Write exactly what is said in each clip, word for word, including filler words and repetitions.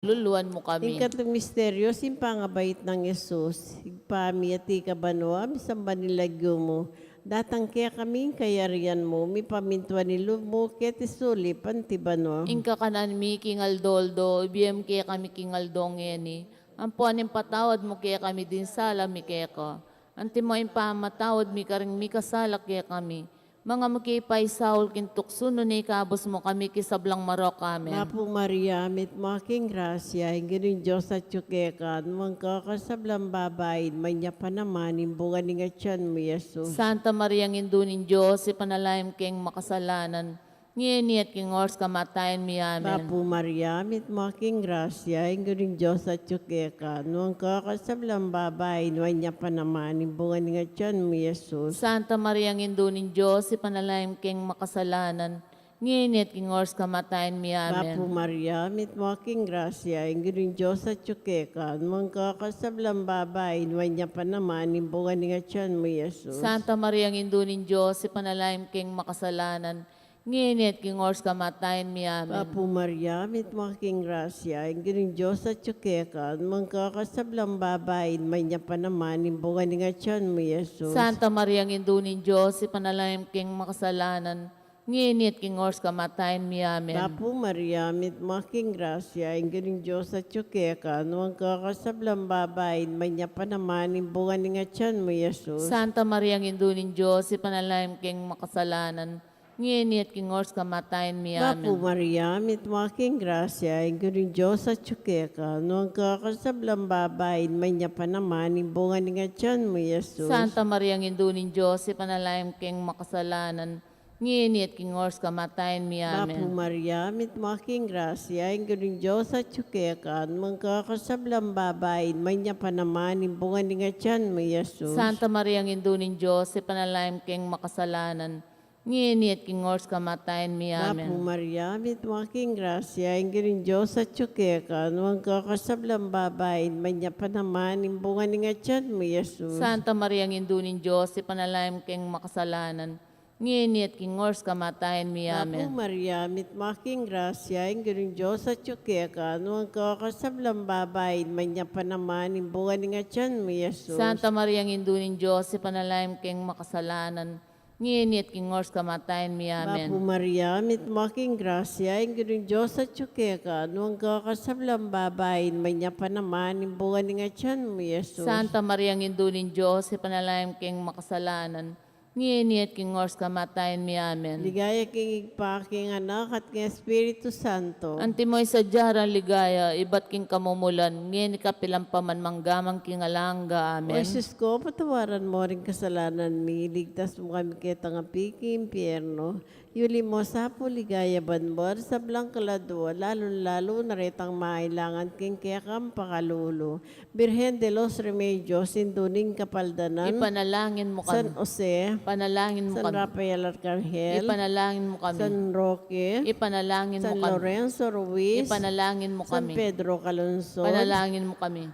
pakaluluan mu kami. Ing katlu misteryo, ing pangabait nang Jesus. Ibpa mi, atiu ka banua, misamban ya ing lagyu mu. Datang kekami ing kayarian mu, mipamintuan ing lub mu, keti sulip anti banua. Ing kakanan mi king aldo-aldo, ibie mu kekami king aldo ngeni. Ampon ipatawad mu kekami ding sala mi keka. Antimo ing pamamatawad mi karing mikasala kekami. Manga mu ke paisaul king tuksu, nune ikabus mu kami king sablang marok. Amen. Bapu Maria, mitmu ka king grasya, ing Ginung Dios atyu keka, nuan ka karing sablang babai, at nuan ya pa naman ing bunga ning atyan mu, Jesus. Santa Maria, Indu ning Dios, ipanalangin mu keng makasalanan, ngeni at king oras kamatayan mi. Amen. Bapu Maria, mitmu ka king grasya, ing Ginung Dios atyu keka, nuan ka karing sablang babai, at nuan ya pa naman ing bunga ning atyan mu, Jesus. Santa Maria, Indu ning Dios, ipanalangin mu keng makasalanan, ngeni at king oras kamatayan mi. Amen. Bapu Maria, mitmu ka king grasya, ing Ginung Dios atyu keka, nuan ka karing sablang babai, at nuan ya pa naman ing bunga ning atyan mu, Jesus. Santa Maria, Indu ning Dios, ipanalangin mu keng makasalanan, ngeni at king oras kamatayan mi. Amen. Bapu Maria, mitmu ka king grasya, ing Ginung Dios atyu keka, nuan ka karing sablang babai, at nuan ya pa naman ing bunga ning atyan mu, Jesus. Santa Maria, Indu ning Dios, ipanalangin mu keng makasalanan, ngeni at king oras kamatayan mi. Amen. Bapu Maria, mitmu ka king grasya, ing Ginung Dios atyu keka, nuan ka karing sablang babai, at nuan ya pa naman ing bunga ning atyan mu, Jesus. Santa Maria, Indu ning Dios, ipanalangin mu keng makasalanan, ngeni at king oras kamatayan mi. Amen. Bapu Maria, mitmu ka king grasya, ing Ginung Dios atyu keka, nuan ka karing sablang babai, at nuan ya pa naman ing bunga ning atyan mu, Jesus. Santa Maria, Indu ning Dios, ipanalangin mu keng makasalanan, ngeni at king oras kamatayan mi. Amen. Bapu Maria, mitmu ka king grasya, ing Ginung Dios atyu keka, nuan ka karing sablang babai, at nuan ya pa naman ing bunga ning atyan mu, Jesus. Santa Maria, Indu ning Dios, ipanalangin mu keng makasalanan, ngeni at king oras kamatayan mi. Amen. Bapu Maria, mitmu ka king grasya, ing Ginung Dios atyu keka, nuan ka karing sablang babai, at nuan ya pa naman ing bunga ning atyan mu, Jesus. Santa Maria, Indu ning Dios, ipanalangin mu keng makasalanan, ngeni at king oras kamatayan mi. Amen. Bapu Maria, mitmu ka king grasya, ing Ginung Dios atyu keka, nuan ka karing sablang babai, at nuan ya pa naman ing bunga ning atyan mu, Jesus. Santa Maria, Indu ning Dios, ipanalangin mu keng makasalanan, ngeni at king oras kamatayan mi. Amen. Bapu Maria, mitmu ka king grasya, ing Ginung Dios atyu keka, nuan ka karing sablang babai, at nuan ya pa naman ing bunga ning atyan mu, Jesus. Santa Maria, Indu ning Dios, ipanalangin mu keng makasalanan, ngeni at king oras kamatayan mi. Amen. Ligaya king Ibpa, king Anak, at king Espiritu Santo. Antimo ing sadya rang ligaya, ibat king kamumulan, ngeni kapilan pa man, mangga man king alang angga. Amen. O Jesus ko, patawaran mo ring kasalanan mi, iligtas mu kami ketang api king impyerno, yuli mu sa pu ligaya banua ring sablang kaladua, lalung-lalu na retang mangailangan king kekang pakalulu. Birhen de los Remedios, Indu ning Kapaldanan, ipanalangin mu kami. San Jose, ipanalangin mu kami. San Rafael Arcangel, ipanalangin mu kami. San Roque, ipanalangin mu kami. San Lorenzo Ruiz, ipanalangin mu kami. San Pedro Calungsod, ipanalangin mu kami.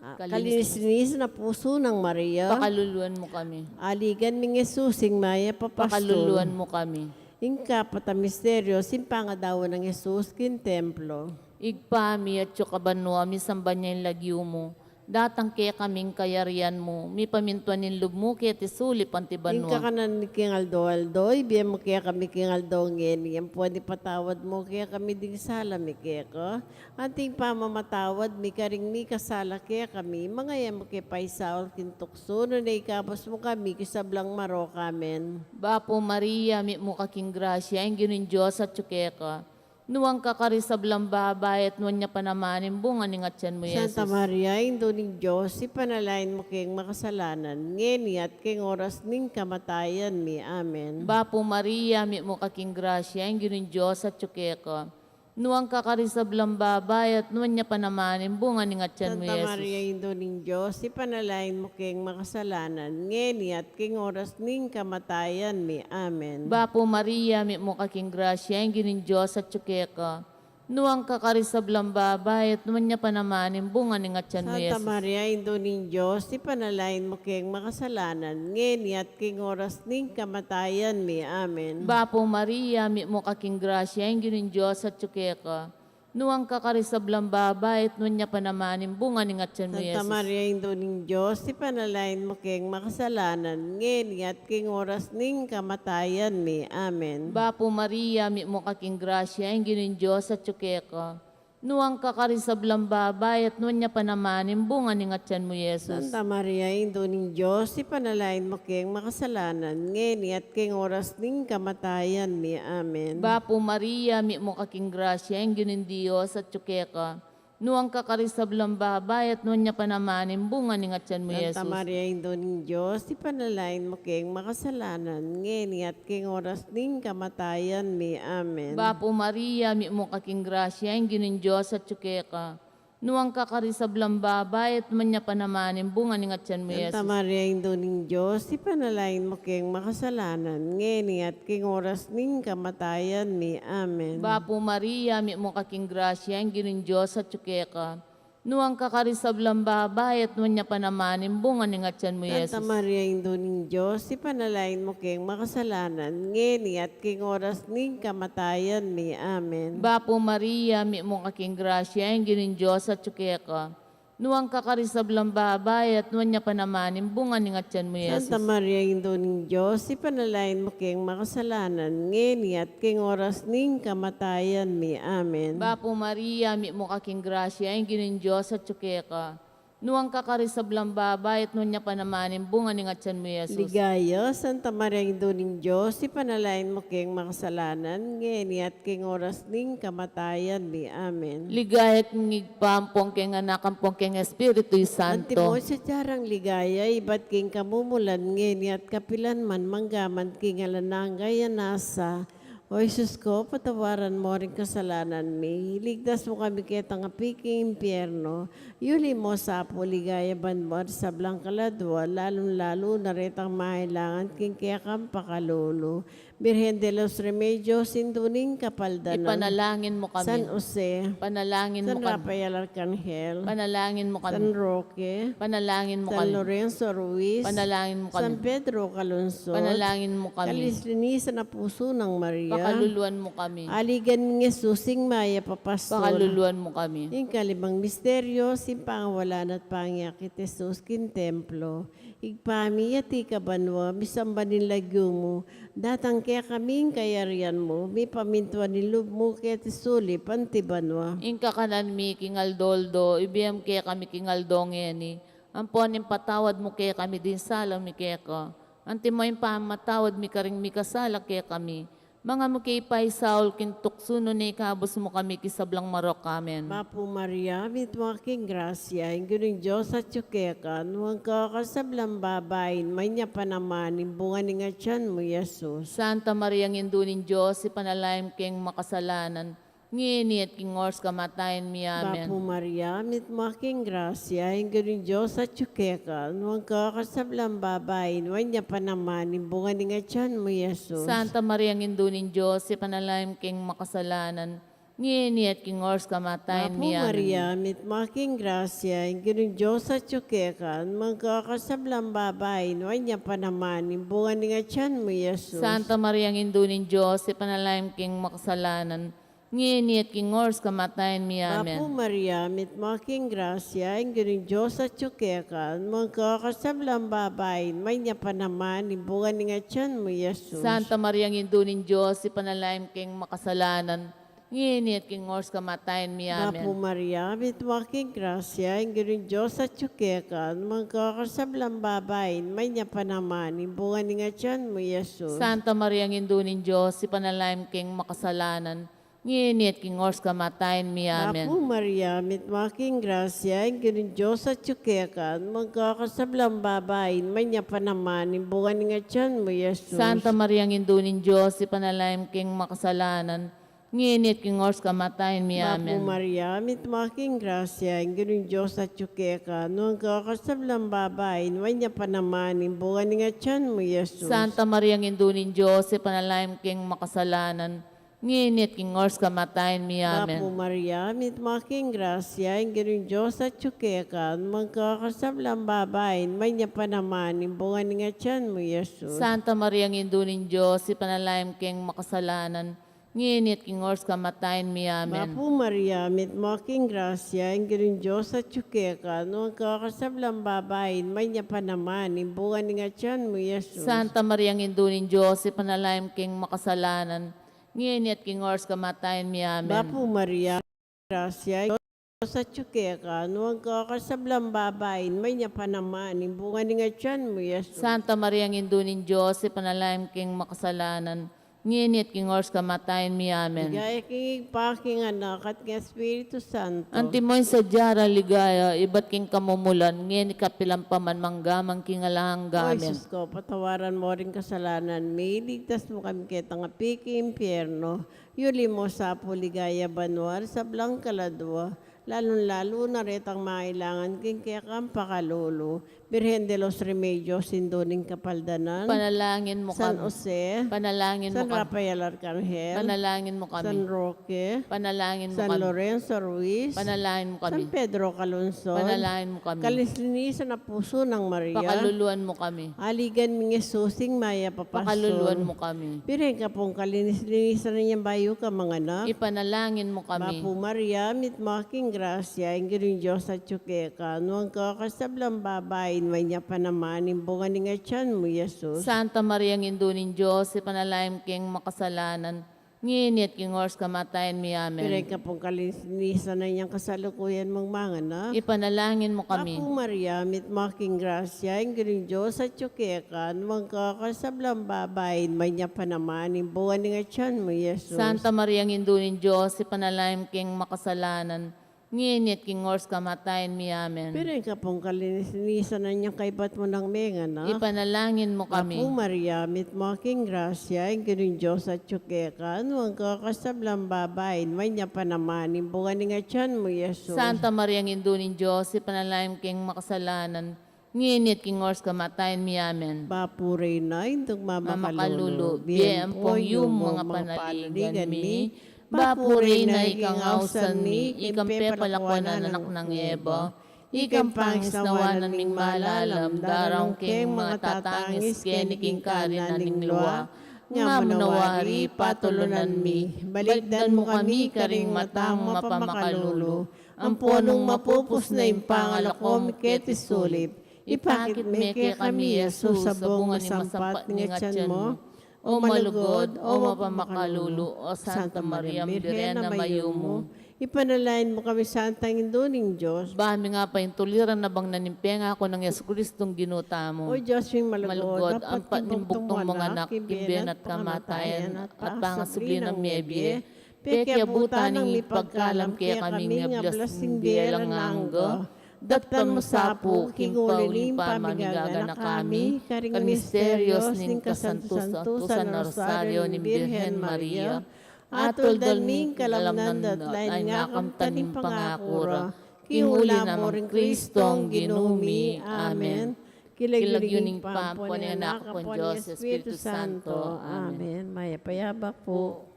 Ah, Kalinis- kalinis-linis na pusu nang Maria, pakaluluan mu kami. Aligan nang Jesus, ing mayap a pastul, pakaluluan mu kami. Ing kapat a misteryo, ing pangadaun nang Jesus king templo. Ibpa mi, atsu ka banua, misamban ya ing lagyu mu. Datang kekami ing kayarian mu, mipamintuan ing lub mu keti sulip anti banua. Ing kakanan mi king aldo-aldo, ibie mu kekami king aldo ngeni, ampon ipatawad mu kekami ding sala mi keka, anti ing pamamatawad mi karing mikasala kekami, manga e mu ke paisaul king tuksu, nune ikabus mu kami king sablang marok. Amen. Bapu Maria, mitmu ka king grasya, ing Ginung Dios atsu keka. Nuan ka karing sablang babai, at nuan ya pa naman ing bunga ning atyan mu, Jesus. Santa Maria, Indu ning Dios, ipanalangin mu keng makasalanan, ngeni at king oras ning kamatayan mi. Amen. Bapu Maria, mitmu ka king grasya, ing Ginung Dios atsu keka. Nuan ka karing sablang babai, at nuan ya pa naman ing bunga ning atyan mu, Jesus. Santa Maria, Indu ning Dios, ipanalangin mu keng makasalanan, ngeni at king oras ning kamatayan mi. Amen. Bapu Maria, mitmu ka king grasya, ing Ginung Dios atsu keka. Nuan ka karing sablang babai, at nuan ya pa naman ing bunga ning atyan mu, Jesus. Santa Maria, Indu ning Dios, ipanalangin mu keng makasalanan, ngeni at king oras ning kamatayan mi. Amen. Bapu Maria, mitmu ka king grasya, ing Ginung Dios atsu keka. Nuan ka karing sablang babai, at nuan ya pa naman ing bunga ning atian mu, Santa Jesus. Maria, Indu ning Dios, ipanalangin mu keng makasalanan, ngeni at king oras ning kamatayan mi. Amen. Bapu Maria, mitmu ka king grasya, ing Ginung Dios atyu keka. Nuan ka karing sablang babai, at nuan ya pa naman ing bunga ning atian mu, Jesus. Santa Maria, Indu ning Dios, ipanalangin mu keng makasalanan, ngeni at king oras ning kamatayan mi. Amen. Bapu Maria, mitmu ka king grasya, ing Ginung Dios atyu keka. Nuan ka karing sablang babai, at nuan ya pa naman ing bunga ning atian mu, Santa Jesus. Maria, Indu ning Dios, ipanalangin mu keng makasalanan, ngeni at king oras ning kamatayan mi. Amen. Bapu Maria, mitmu ka king grasya, ing Ginung Dios atyu keka. Nuan ka karing sablang babai, at nuan ya pa naman ing bunga ning atian mu, Santa Jesus. Maria, Indu ning Dios, ipanalangin mu keng makasalanan, ngeni at king oras ning kamatayan mi. Amen. Bapu Maria, mitmu ka king grasya, ing Ginung Dios atyu keka. Nuan ka karing sablang babai, at nuan ya pa naman ing bunga ning atian mu, Santa Jesus. Maria, Indu ning Dios, ipanalangin mu keng makasalanan, ngeni at king oras ning kamatayan mi. Amen. Bapu Maria, mitmu ka king grasya, ing Ginung Dios atyu keka. Nuan ka karing sablang babai, at nuan ya pa naman ing bunga ning atian mu, Santa Jesus. Maria, Indu ning Dios, ipanalangin mu keng makasalanan, ngeni at king oras ning kamatayan mi. Amen. Bapu Maria, mitmu ka king grasya, ing Ginung Dios atyu keka. Nuan ka karing sablang babai, at nuan ya pa naman ing bunga ning atian mu, Jesus. Ligaya, Santa Maria, Indu ning Dios, ipanalangin mu keng makasalanan, ngeni at king oras ning kamatayan mi. Amen. Ligaya king Ibpa, ampong keng Anak, ampong keng Espiritu Santo. Antimo ing sadyang ligaya, ibat king kamumulan, ngeni at kapilan man, manggaman king alang angga. Amen. O Jesus ko, patawaran mo ring kasalanan mi, iligtas mo kami ketang api king impyerno, yuli mo sa pu king ligaya banua ring sablang kaladua, lalung-lalu na retang mangailangan king kekang pakalulu. Virgen de los Remedios, Indu ning Kapaldanan. Ipanalangin mo kami. San Jose. Panalangin mo kami. San Rafael Arcangel. Panalangin mo kami. San Roque. Panalangin mo kami. San Lorenzo Ruiz. Panalangin mo kami. San Pedro Calungsod. Panalangin mo kami. Kalislinis a Pusu nang Maria. Pakaluluan mo kami. Aligan nang Jesus, ing mayap a pastul. Pakaluluan mo kami. Ing kalimang misteryo, ing pangawalan at pangyakit Jesus king templo. Ibpa mi, atiu ka banua, misamban ing lagyu mu, datang kekami ing kayarian mu, mipamintuan ing lub mu keti sulip anti banua. Ing kakanan mi king aldo-aldo, ibie mu kekami king aldo ngeni, ampon ipatawad mu kekami ding sala mi keka, antimo ing pamamatawad mi karing mikasala kekami. Manga mu ke ipaisaul king tuksu, nune ikabus mu kami king sablang marok. Amen. Bapu Maria, mitmu ka king grasya, ing Ginung Dios atyu keka, nuan ka karing sablang babai, nuan ya pa naman ing bunga ning atian mu, Jesus. Santa Maria, Indu ning Dios, ipanalangin mu keng makasalanan, ngeni at king oras kamatayan mi. Amen. Bapu Maria, mitmu ka king grasya, ing Ginung Dios atyu keka, nuan ka karing sablang babai, nuan ya pa naman ing bunga ning atian mu, Jesus. Santa Maria, Indu ning Dios, ipanalangin mu keng makasalanan, ngeni at king oras kamatayan mi. Amen. Bapu Maria, mitmu ka king grasya, ing Ginung Dios atyu keka, nuan ka karing sablang babai, nuan ya pa naman ing bunga ning atian mu, Jesus. Santa Maria, Indu ning Dios, ipanalangin mu keng makasalanan, ngeni at king oras kamatayan mi. Amen. Bapu Maria, mitmu ka king grasya, ing Ginung Dios atyu keka, nuan ka karing sablang babai, nuan ya pa naman ing bunga ning atian mu, Jesus. Santa Maria, Indu ning Dios, ipanalangin mu keng makasalanan, ngeni at king oras kamatayan mi. Amen. Bapu Maria, mitmu ka king grasya, ing Ginung Dios atyu keka, nuan ka karing sablang babai, nuan ya pa naman ing bunga ning atian mu, Jesus. Santa Maria, Indu ning Dios, ipanalangin mu keng makasalanan, ngeni at king oras kamatayan mi. Amen. Bapu Maria, mitmu ka king grasya, ing Ginung Dios atyu keka, nuan ka karing sablang babai, nuan ya pa naman ing bunga ning atian mu, Jesus. Santa Maria, Indu ning Dios, ipanalangin mu keng makasalanan, ngeni at king oras kamatayan mi. Bapu Amen. Maria, mitmu ka king grasya, ing Ginung Dios atyu keka, nuan ka karing sablang babai, nuan ya pa naman ing bunga ning atian mu, Jesus. Santa Maria, Indu ning Dios, ipanalangin mu keng makasalanan, ngeni at king oras kamatayan mi. Amen. Bapu Maria, mitmu ka king grasya, ing Ginung Dios atyu keka, nuan ka karing sablang babai, nuan ya pa naman ing bunga ning atian mu, Jesus. Santa Maria, Indu ning Dios, ipanalangin mu keng makasalanan, ngeni at king oras kamatayan mi. Amen. Bapu Maria, mitmu ka king grasya, ing Ginung Dios atyu keka, nuan ka karing sablang babai, at nuan ya pa naman ing bunga ning atyan mu, Jesus. Santa Maria, Indu ning Dios, ipanalangin mu kaming makasalanan, ngeni at king oras kamatayan mi. Amen. Bapu Maria, grasya, ing Dios atyu keka, nuan ka karing sablang babai, at nuan ya pa naman ing bunga ning atyan mu, Jesus. Santa Maria, Indu ning Dios, ipanalangin mu kaming makasalanan, ngeni at king oras kamatayan mi. Amen. Ligaya king Ibpa, king Anak, at king Espiritu Santo. Antimo ing sadya rang ligaya ibat king kamumulan, ngeni at kapilan pa man, mangga man king alang angga. O amen. Jesus ko, patawaran mu ring kasalanan mi, iligtas mu kami ketang api king impyerno, yuli mu sa pu king ligaya banua ring sablang kaladua, lalung-lalu na retang mangailangan king kekang pakalulu. Birhen de los Remedios, Indu ning Kapaldanan. Ipanalangin mu kami. San Jose. Ipanalangin mu kami. San Rafael Arcangel. Ipanalangin mu kami. San Roque. Ipanalangin mu kami. San Lorenzo Ruiz. Ipanalangin mu kami. San Pedro Calungsod. Ipanalangin mu kami. Kalinis-linisan a pusu nang Maria. Pakaluluan mu kami. Aligan ming Jesus, ing mayap a pastul. Pakaluluan mu kami. Birhen ka pung kalinis-linisan a inyang bayu kang manganak. Ipanalangin mu kami. Bapu Maria, mitmu ka king grasya, ing Ginung Dios atyu keka, nuan ka karing sablang babai, at nuan ya pa naman ing bunga ning atyan mu, Jesus. Santa Maria, Indu ning Dios, ipanalangin mu kaming makasalanan, ngeni at king oras kamatayan mi. Amen. Birhen ka pung kalinis-linisan a inyang kasalukuyan mung manganak. Ipanalangin mu kami. Bapu Maria, mitmu ka king grasya, ing Ginung Dios atyu keka, nuan ka karing sablang babai, at nuan ya pa naman ing bunga ning atyan mu, Jesus. Santa Maria, Indu ning Dios, ipanalangin mu kaming makasalanan, ngeni at king oras kamatayan mi. Amen. Birhen ka pung kalinis-linisan a inyang kaybat mu nang menganak. Ipanalangin mu kami. Bapu Maria, mitmu ka king grasya, ing Ginung Dios atyu keka, nuan ka karing sablang babai, at nuan ya pa naman ing bunga ning atyan mu, Jesus. Santa Maria, Indu ning Dios, ipanalangin mu kaming makasalanan, ngeni at king oras kamatayan mi. Amen. Bapu Reyna, Indung mamakalulu, mamakalulu, bie ampong yumu ing panaligan mi. Bapu Reyna, ikang ausan mi, ikang pepalakuan a anak nang Eva, ikang pangisnawan ming malalam, daraun keng matatangis keni king karinan ning lua. Nga mu na wari, patulunan mi, balikdan mu kami karing mata mung mapamakalulu, ampon nung mapupus na ing pangalako mi keti sulip, ipakit me kekami i Jesus a bunga ning masampat ning atyan mu. O malugud, o mapamakalulu, o Santa Maria, Birhen a mayumu, ipanalangin mu kami, Santang Indu ning Dios. Ba mi nga paintuliran a bang na ning pengaku nang Jesucristong Ginu tamu. O Dios ming malugud, ampat ning bugtung mung anak, king bie na at kamatayan, at pangasubli nang mie bie, pekiabutan nang mipagkalam kekami ing ablas ning bie alang angga. Daptan mu sa pu king uli ning pamigaganakan mi karing misterios ning kasantu-santusan a Rosario ning Birhen Maria, at tuldan mi ing kalamnan da at lain nga kamtan ning pangaku ra, king uli na nang Cristong Ginu mi. Amen. King lagyu ning Ibpa, ampon ning Anak, ampon ning Espiritu Santo. Amen. Mayap a yabak pu.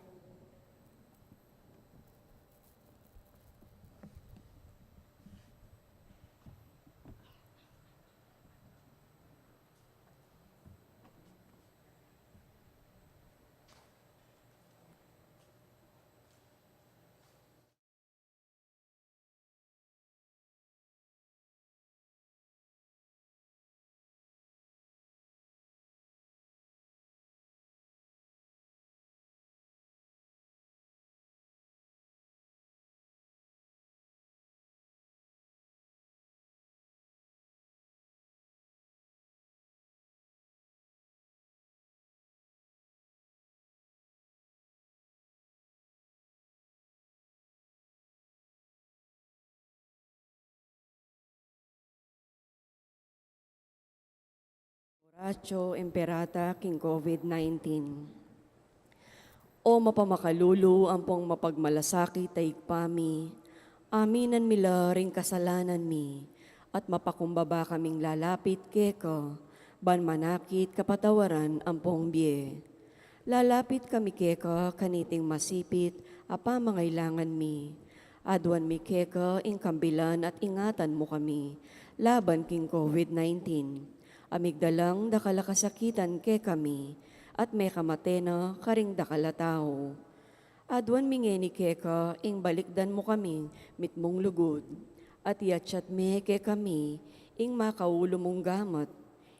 Oratio Imperata king COVID nineteen. O mapamakalulu ampong mapagmalasakit a Ibpa mi, aminan mi la ring kasalanan mi, at mapakumbaba kaming lalapit keka, ban manakit kapatawaran ampong bie. Lalapit kami keka kaniting masipit a pamangailangan mi. Aduan mi keka ing kambilan at ingatan mu kami laban king COVID nineteen. A migdalang dakal a kasakitan kekami, at mekamate na karing dakal a tau. Aduan mi ngeni keka ing balikdan mu kami mitmung lugud, at iatsat me kekami ing makaulu mung gamat,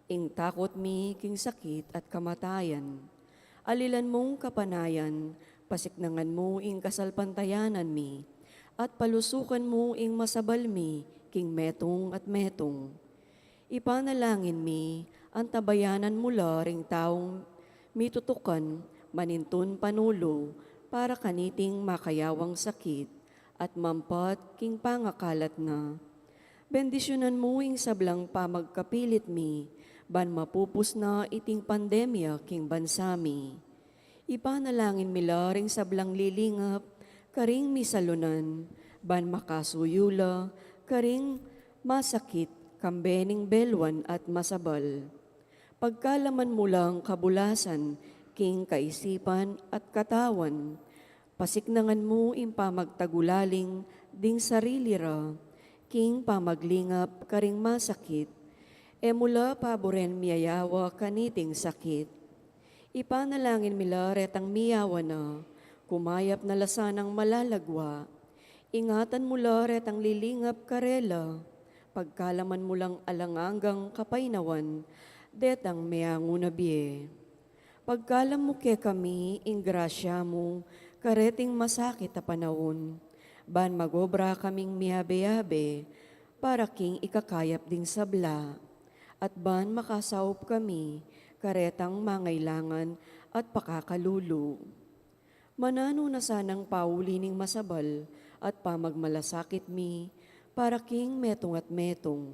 ing takut mi king sakit at kamatayan. Alilan mung kapanayan, pasiknangan mu ing kasalpantayanan mi, at palusukan mu ing masabal mi king metung at metung. Ipanalangin mi, antabayanan mu la ring taung mitutukan manintun panulu para kaniting makayawang sakit at mampat king pangakalat na. Bendisyunan mu ing sablang pamagkapilit mi, ban mapupus na iting pandemya king bansa mi. Ipanalangin mi la ring sablang lilingap karing misalunan, ban makasuyu la karing masakit kambe ning beluan at masabal. Pagkalaman mu lang kabulasan king kaisipan at katawan, pasiknangan mu ing pamagtagulaling ding sarili ra king pamaglingap karing masakit. E mu la paburen miyayawa kaniting sakit. Ipanalangin mi la retang miyawa na, kumayap na la sanang malalagwa. Ingatan mu la retang lilingap karela, pagkalaman mu lang alang anggang kapaynawan detang meangu na bie. Pagkalam mu kekami ing grasya mu kareting masakit a panaun, ban magobra kaming miyabe-yabe para king ikakayap ding sabla, at ban makasaup kami karetang mangailangan at pakakalulu. Mananu na sanang pauli ning masabal at pamagmalasakit mi para king metung at metung.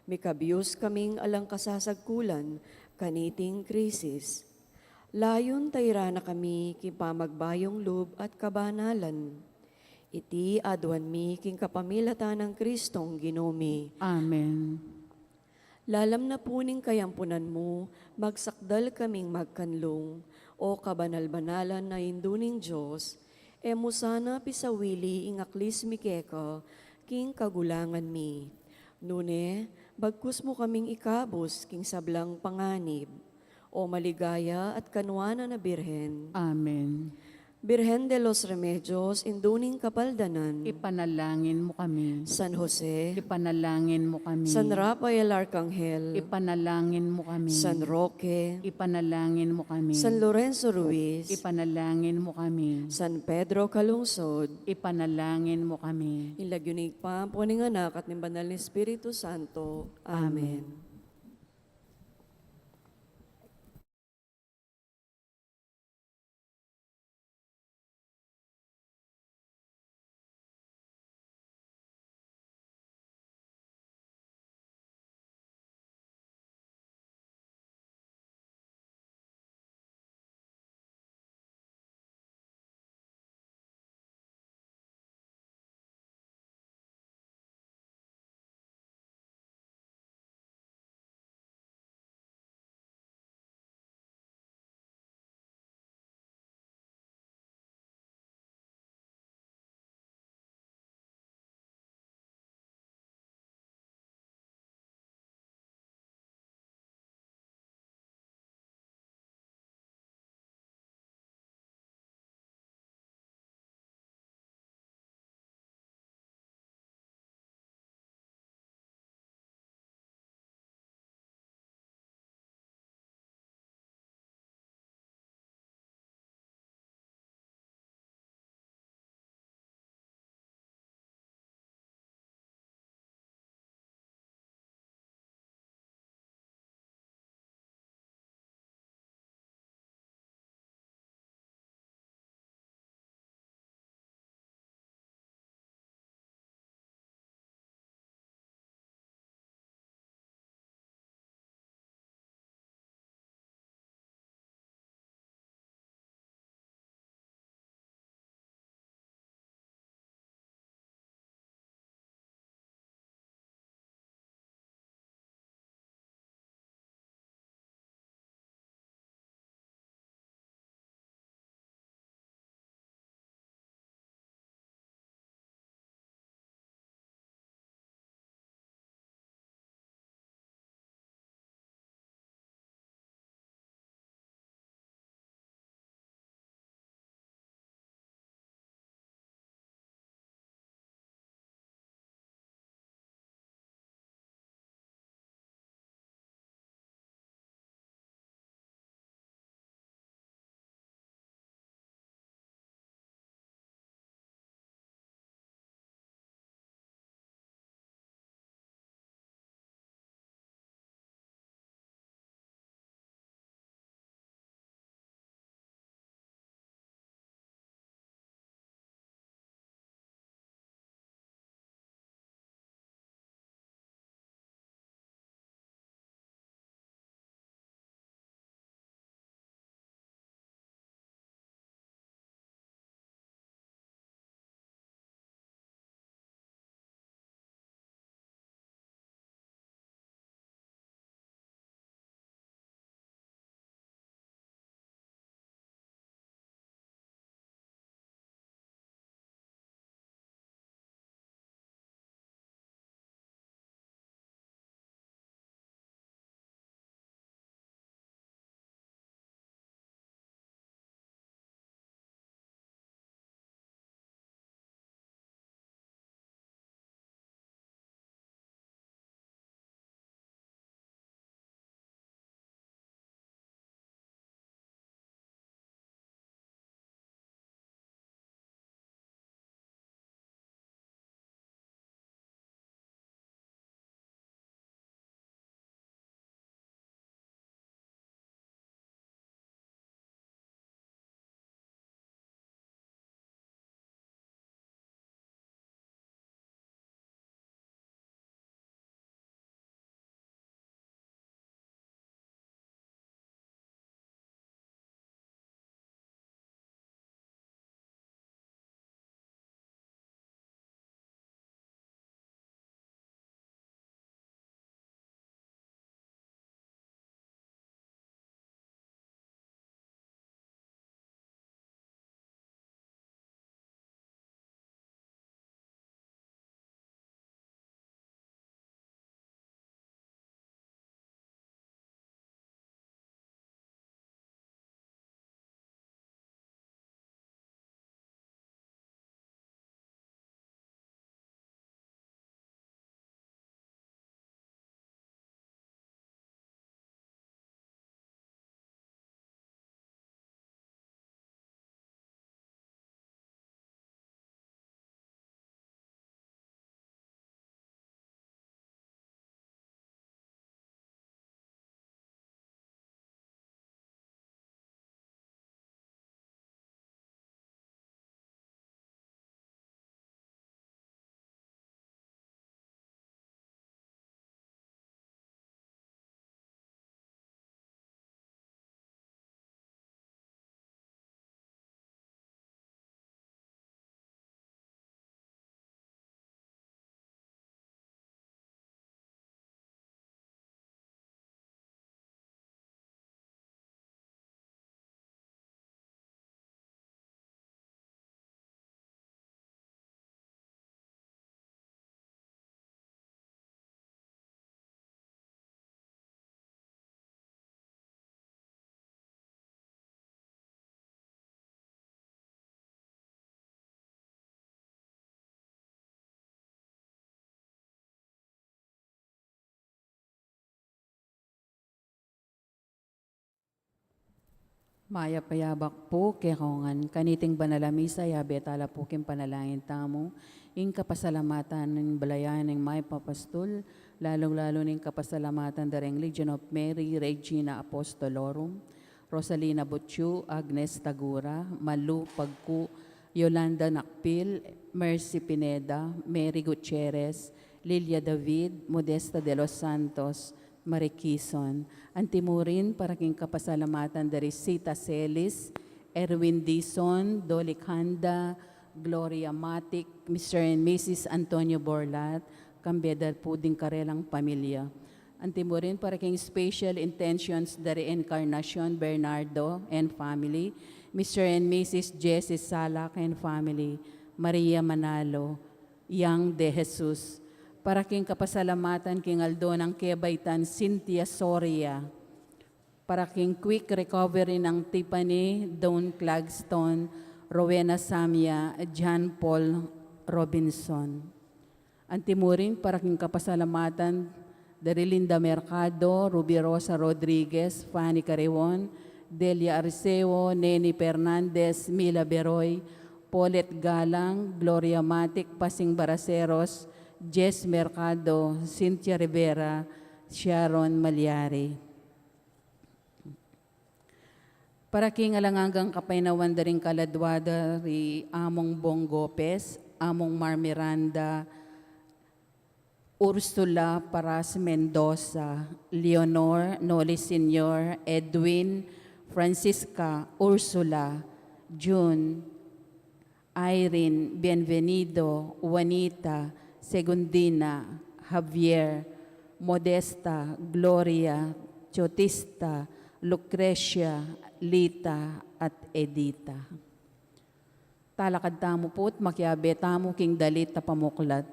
Mikabius kaming alang kasasagkulan kaniting krisis. Layun tairan na kami king pamagbayung lub at kabanalan. Iti aduan mi king kapamilatan nang Kristong Ginu mi. Amen. Lalam na pu ning kayampunan mu, magsakdal kaming magkanlung, O kabanal-banalan a Indu ning Dios, e mu sana pisawili ing aklis mi keka king kagulangan mi. Nune, bagkus mu kaming ikabus king sablang panganib. O maligaya at kanuanan a Birhen. Amen. Birhen de los Remedios, Indu ning Kapaldanan. Ipanalangin mu kami. San Jose. Ipanalangin mu kami. San Rafael Arkanghel. Ipanalangin mu kami. San Roque. Ipanalangin mu kami. San Lorenzo Ruiz. Ipanalangin mu kami. San Pedro Calungsod. Ipanalangin mu kami. King lagyu ning Ibpa, ampo ning Anak, at ning Banal na Espiritu Santo. Amen. Amen. Mayap a yabak pu kekongan. Kaniting banal a misa, yabe tala pu king panalangin tamu ing kapasalamatan ning balayan ning Mayap a Pastul, lalung-lalu ning kapasalamatan da ring Legion of Mary, Regina Apostolorum, Rosalina Butchu, Agnes Tagura, Malu Pagku, Yolanda Nakpil, Mercy Pineda, Mary Gutierrez, Lilia David, Modesta de los Santos, Marikison. Antimurin para king kapasalamatan da ri Sita Celis, Erwin Dizon, Dolly Canda, Gloria Matic, Mister and Missus Antonio Borlat, kambe da pu ding karelang pamilya. Antimurin para king special intentions da ri Encarnacion Bernardo and family, Mister and Missus Jessie Salak and family, Maria Manalo, Yang de Jesus, para king kapasalamatan king aldo nang kebaitan Cynthia Soria, para king quick recovery nang Tiffany Dawn Clagston, Rowena Samia, John Paul Robinson. Antimurin para king kapasalamatan da ri Linda Mercado, Ruby Rosa Rodriguez, Fanny Carreon, Delia Arceo, Neni Fernandez, Mila Beroy, Paulette Galang, Gloria Matic, Pasing Baraceros, Jess Mercado, Cynthia Rivera, Sharon Malyari. Para king alang anggang kapaynawan da ring kaladwa da ri Among Bong Gopez, Among Mar Miranda, Ursula Paras Mendoza, Leonor, Noli Senior, Edwin, Francisca, Ursula, June, Irene, Bienvenido, Juanita, Segundina, Javier, Modesta, Gloria, Chotista, Lucrecia, Lita, at Edita. Talakad tamu pu't makiabe tamu king dalit a pamuklat.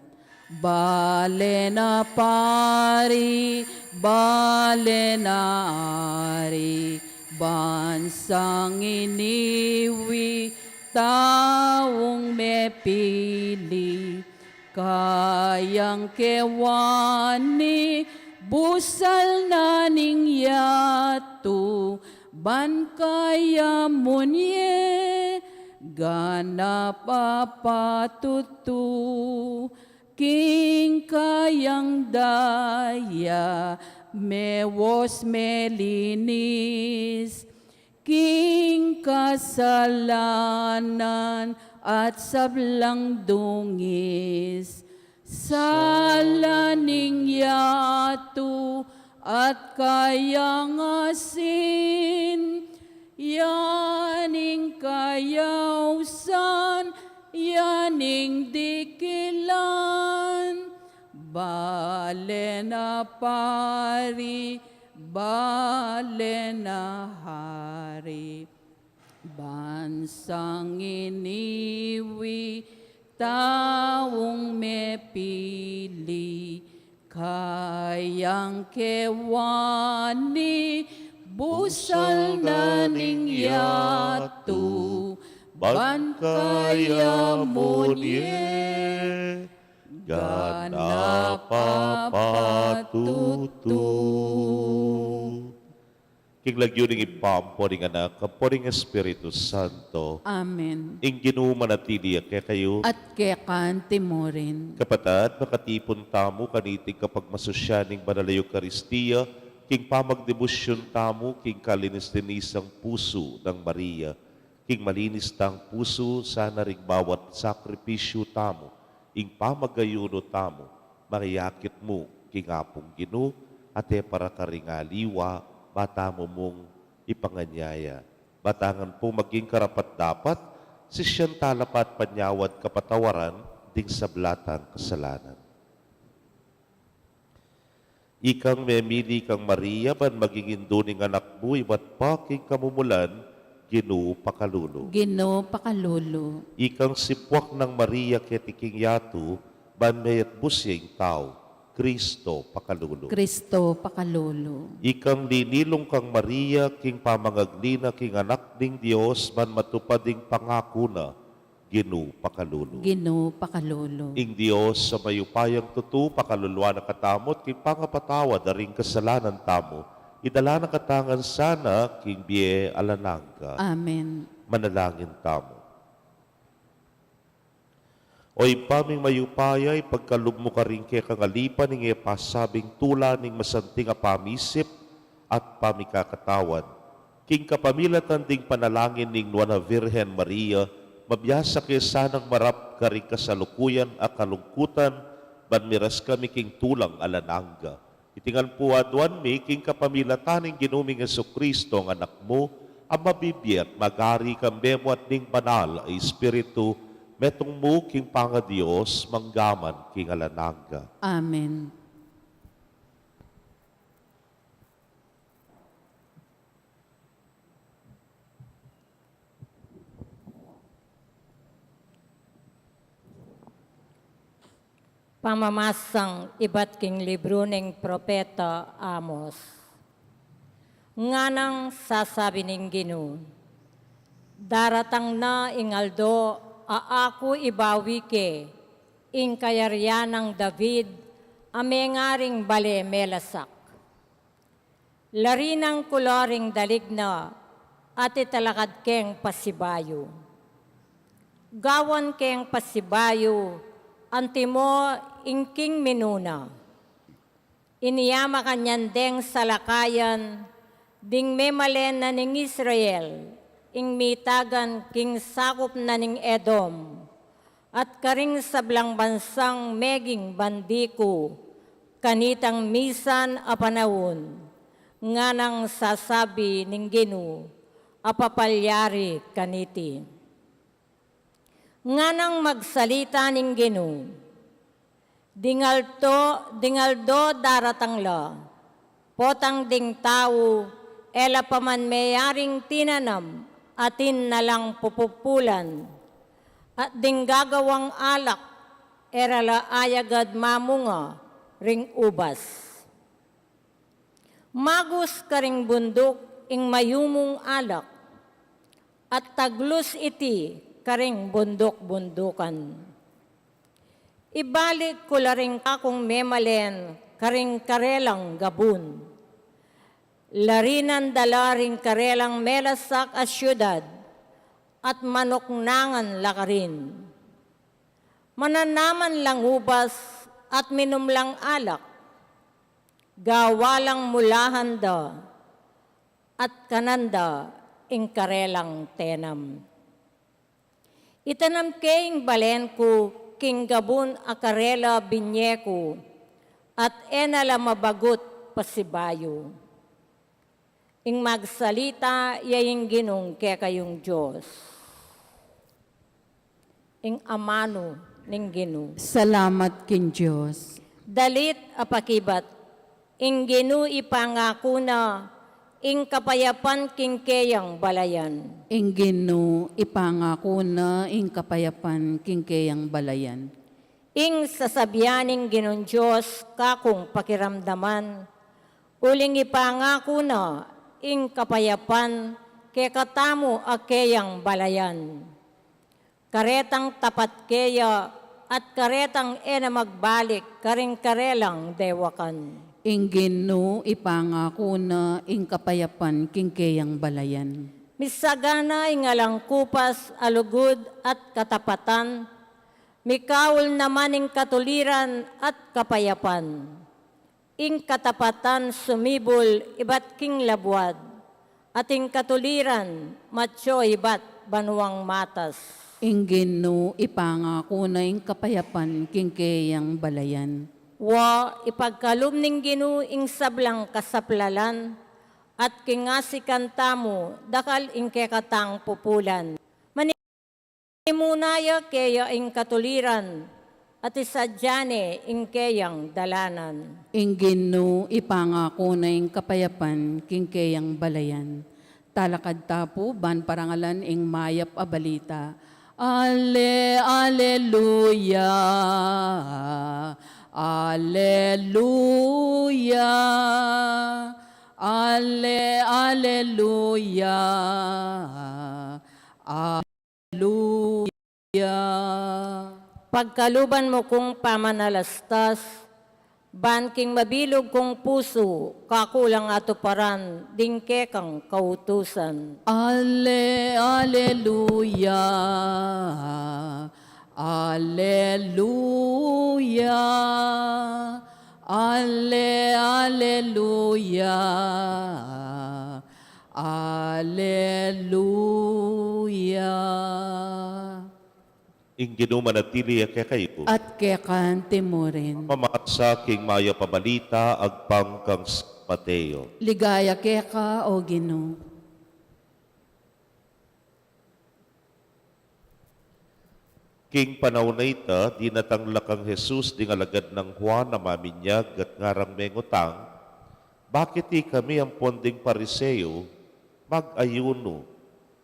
Bale na pari, bale na ari, bansang iniwi, taung mepili, kayang kewani, busal na ning yatu, ban kaya munye, ganap a patutu, king kayang daya, mewos melinis, king kasalanan at sablang dungis, sala ning yatu at kayang asin, ya ning kayausan, ya ning dikilan, bale na pari, bale na hari, bansang iniwi, taung mepili, kayang kewani, busal na ning yatu, ban kaya munye, ganap a patutu. King lagyu ning Ibpa, ampo ning Anak, ampo ning Espiritu Santo. Amen. Ing Ginu manatili ya kekayu. At keka antimurin. Kapatad, makatipun tamu kaniting kapagmasusyan ning Banal a Eukaristia, king pamagdebusyun tamu king kalinis-linisang pusu nang Maria. King malinis tang pusu, sana ring bawat sakripisyu tamu, ing pamagayunu tamu, mariakit mu king Apung Ginu, at e para karing aliwa, ba tamu mung ipanganyaya. Ba tang maging karapat-dapat, sisian tala pa at panyawad kapatawaran ding sabla tang kasalanan. Ikang memili kang Maria, ban maging indu ning Anak mu, ibat pa king kamumulan, Ginu pakalulu. Ginu pakalulu. Ikang sipuak nang Maria keti king yatu, ban meyatbus ya ing tau, Kristo pakalulu. Kristo pakalulu. Ikang linilung kang Maria king pamangagli na king Anak ning Dios, ban matupad ing pangaku na, Ginu pakalulu. Ginu pakalulu. Ing Dios a mayupayang tutu, pakaluluan na katamu at king pangapatawad da ring kasalanan tamu, Idala na katamu ngan sana king bie alang angga. Amen. Manalangin tamu. O Ibpa ming mayupaya, ipagkalub mu karing kekang alipan ing e pasabing tula ning masanting a pamisip at pamikakatawan. King kapamilatan ding panalangin ning Nuan a Virgen Maria, mabiasa ke sanang marap karing kasalukuyan a kalungkutan, ban miras kami king tulang alang angga. Iti ngan pu aduan mi king kapamilatan ning Ginu ming Jesucristo, a Anak mu, a mabibie at magari kambe mu at ning Banal a Espiritu, metung mu king pangaDios, mangga man king alang angga. Amen. Pamamasang ibat king libru ning propeta Amos. Nganang sasabi ning Ginu, daratang na ing aldo a aku ibawi ke ing kayarian nang David a mengaring bale melasak. Larinan ku la ring dalig na at italakad keng pasibayu. Gawan keng pasibayu, antimo ing king minuna. Inya makanyan deng salakayan ding memalen na ning Israel, ing mitagan king sakup na ning Edom, at karing sablang bansang meging bandi ku kanitang misan a panaun, nganang sasabi ning Ginu a papalyari kaniti. Nganang magsalita ning Ginu, ding aldo, ding aldo daratang la, potang ding tau e la pa man meyaring tinanam, atin na lang pupupulan, at ding gagawang alak e ra la ayagad mamunga ring ubas. Magus karing bunduk ing mayumung alak, at taglus iti karing bunduk-bundukan. Ibalik ku la ring kakung memalen karing karelang gabun. Larinan da la ring karelang melasak a siudad, at manuknangan la karin. Mananaman lang ubas at minum lang alak, gawa lang mulahan da at kanan da ing karelang tenam. Itanam ke ing balen ku king gabun a karela binye ku, at e na la mabagut pasibayu. Ing magsalita ya ing Ginung kekayung Dios. Ing amanu ning Ginu. Salamat king Dios. Dalit a pakibat, ing Ginu ipangaku na ing kapayapan king keyang balayan. Ing Ginu ipangaku na ing kapayapan king keyang balayan. Ing sasabian ning Ginung Dios kakung pakiramdaman, uling ipangaku na ing kapayapan kekatamu a keyang balayan. Karetang tapat keya at karetang e na magbalik karing karelang dewakan. Ing Ginu ipangaku na ing kapayapan king keyang balayan. Misagana ing alang kupas a lugud at katapatan, mikaul naman ing katuliran at kapayapan. Ing katapatan sumibul ibat king labuad, at ing katuliran matyu ibat banuang matas. Ing Ginu ipangaku na ing kapayapan king keyang balayan. Wa, ipagkalub ning Ginu ing sablang kasaplalan, at king asikan tamu dakal ing kekatang pupulan. Manimuna ya keya ing katuliran, at isadya ne ing keyang dalanan. Ing Ginu ipangaku na ing kapayapan king keyang balayan. Talakad ta pu ban parangalan ing mayap a balita. Ale, aleluya, aleluya, ale, aleluya, aleluya. Pagkaluban mu kung pamanalastas, Ban king mabilug kung pusu, kaku lang atuparan ding kekang kautusan. Ale, aleluya, aleluya, ale, aleluya, aleluya. Ing Ginu manatili ya kekayu. At keka naman murin. Pamamasa king mayap a balita agpang kang San Mateo. Ligaya keka, O Ginu. King panaun a ita, dinatang la kang Jesus ding alagad nang Juan a maminyag at ngarang mengutang, "Bakit ikami ampon ding Pariseo mag-ayuno?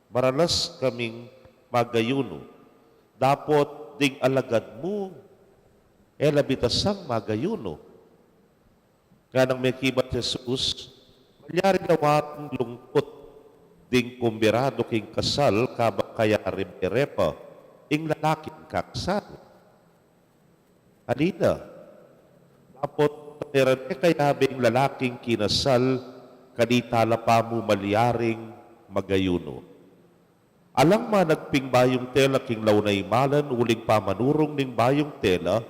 Maralas kaming mag-ayuno. Dapot ding alagad mu, e la bitasang mag-ayuno?" Nganang mekibat Jesus, "Malyari la waring lungkut ding kumbidadu king kasal kabang kayari mere pa ing lalaking kakasal? Ali na, dapot nung e ra ne kayabe ing lalaking kinasal, kanita la pa mu malyaring mag-ayuno. Alang managping bayung tela king laun a imalan, uling pamanurung ning bayung tela,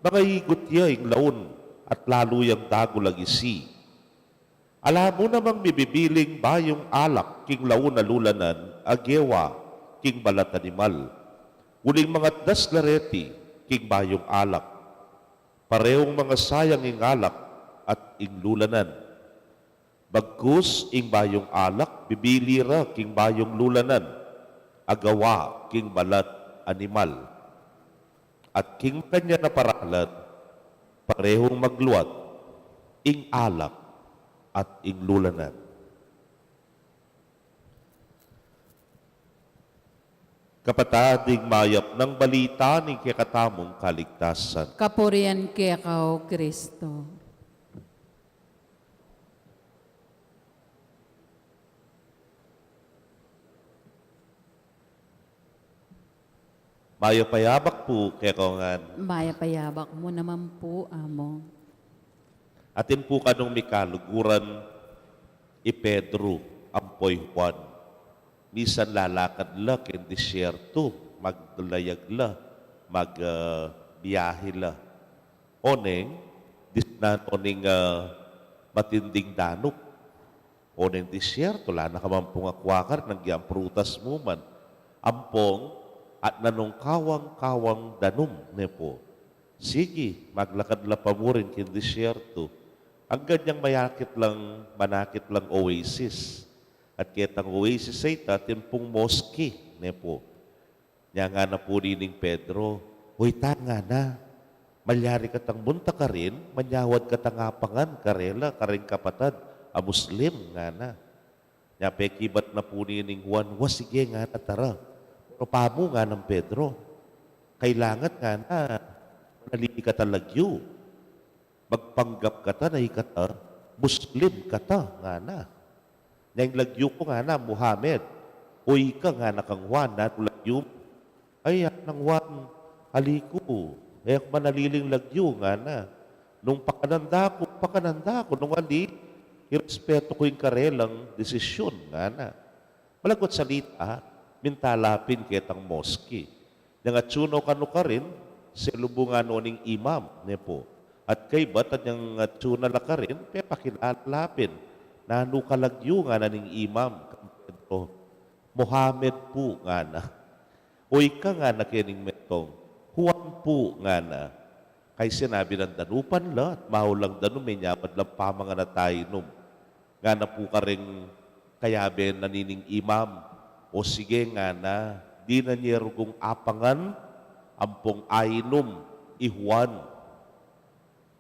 mangaigut ya ing laun at lalu yang dagul a gisi. Ala mu namang mibibiling bayung alak king laun a lulanan a gewa king balat a animal, uling mangatdas la reti king bayung alak. Parehung mangasayang ing alak at ing lulanan. Bagkus ing bayung alak, bibili ra king bayung lulanan a gawa king balat a animal. At king makanyan a paralan, parehung magluat ing alak at ing lulanan." Kapatad, ing mayap nang balita ning kekatamung kaligtasan. Kapurian keka, O Kristo. Mayap a yabak pu kekayu ngan. Mayap a yabak mu naman pu, Among. Atin pu kanung mikaluguran i Pedro ampo i Juan. Misan lalakad la king disyerto, maglayag la, mag, ah, biyahe la. Oneng, disnan, oneng, ah, matinding danup. Oneng disyerto, ala na ka man pung akua karin, agyang prutas mu man. Ampong, at nanung kawang-kawang danum, ne pu. Sige, maglakad la pa murin king disyerto. Anggang mayakit lang, manakit lang oasis. At ketang oasis a ita, atin pung moske, ne pu. Nya ngana pu nining Pedro, "Uy, tang," ngana, "malyari katang munta karin, manyawad katang apangan karela, karing kapatad a Muslim," ngana. Nya pekibat na pu nining Juan, "Wa, sige," ngana, "tara." Pero pamu, nganang Pedro, "Kailangan," ngana, "manalili kata lagyu. Magpanggap kata na ikata Muslim kata," ngana. "Nya ing lagyu ku," ngana, "Muhammad." "O ika," ngana kang Juan, "nanu lagyu mu?" "Ay," nganang Juan, "ali ku, e ku manaliling lagyu," ngana. "Nung pakanan da ku, pakanan da ku. Nung ali, irespetu ku ing karelang desisyun," ngana. Malagut salita, minta la pin ketang moske. Nung atsu no kanu karin, selubungan no ning imam, ne pu. At kaybat, at nung atsu na la karin, pepakilala la pin. "Nanu ka lagyu?" ngana ning imam kang Pedro. "Mohammed pu," ngana. "O ika," ngana kening metung. "Juan pu," ngana. Kay sinabi nang danupan la, at mahulang danum, e nyawad lang pamangan at ainum. Ngana pu karing kayabe na nining imam, "O sige," ngana, "dinan ye rugung apangan ampong ainum i Juan."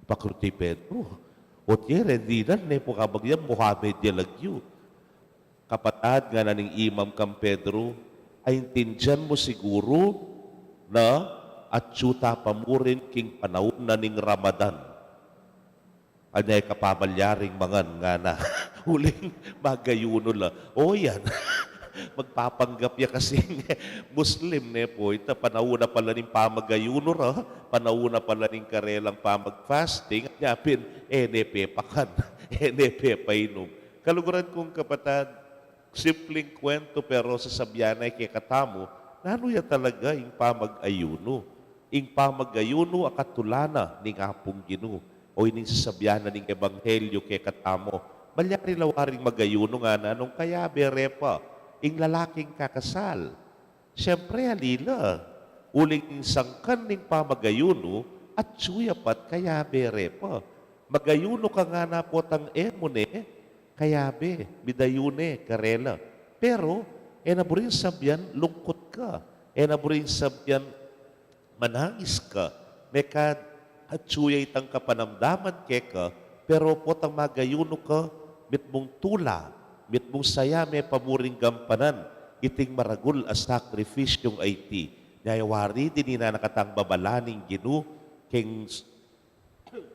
Pakruti Pedro, "O't ye reng dinan, ne pu, kabang yan Mohammed ya lagyu." "Kapatad," ngana ning imam kang Pedro, "aintindian mu siguru na atsu ta pa murin king panaun na ning Ramadan. Anya e ka pa malyaring mangan," ngana. Uling mag-ayuno la. O yan. Magpapanggap ya kasing Muslim, ne pu. Ita, panaun na pala ning pamagayunu ra, panaun na pala ning karelang pamag-fasting, nya pin, e ne pepakan, e ne pepainum. Kaluguran kung kapatad, simpleng kuwentu, pero sasabian na kekatamu, nanu ya talaga ing pamag-ayunu? Ing pamagayunu a katula na ning Apung Ginu, o ining sasabian na ning ebanghelyu kekatamu. Malyari la waring magayunu ngana nung kayabe re pa ing lalaking kakasal. Siyempre, ali la. Uling ing sangkan ning pamagayunu, atyu ya pa't kayabe re pa. Magayunu ka ngana potang e mu ne kayabe, midayun ne karela. Pero, e na buring sabian lungkut ka. E na buring sabian manangis ka, mekad atyu ya itang kapanamdaman keka, pero potang magayunu ka, mitmung tula, mitmung saya me pamuring gampanan iting maragul a sakripisyung aiti. Nya wari, dininan na katang babala ning Ginu keng,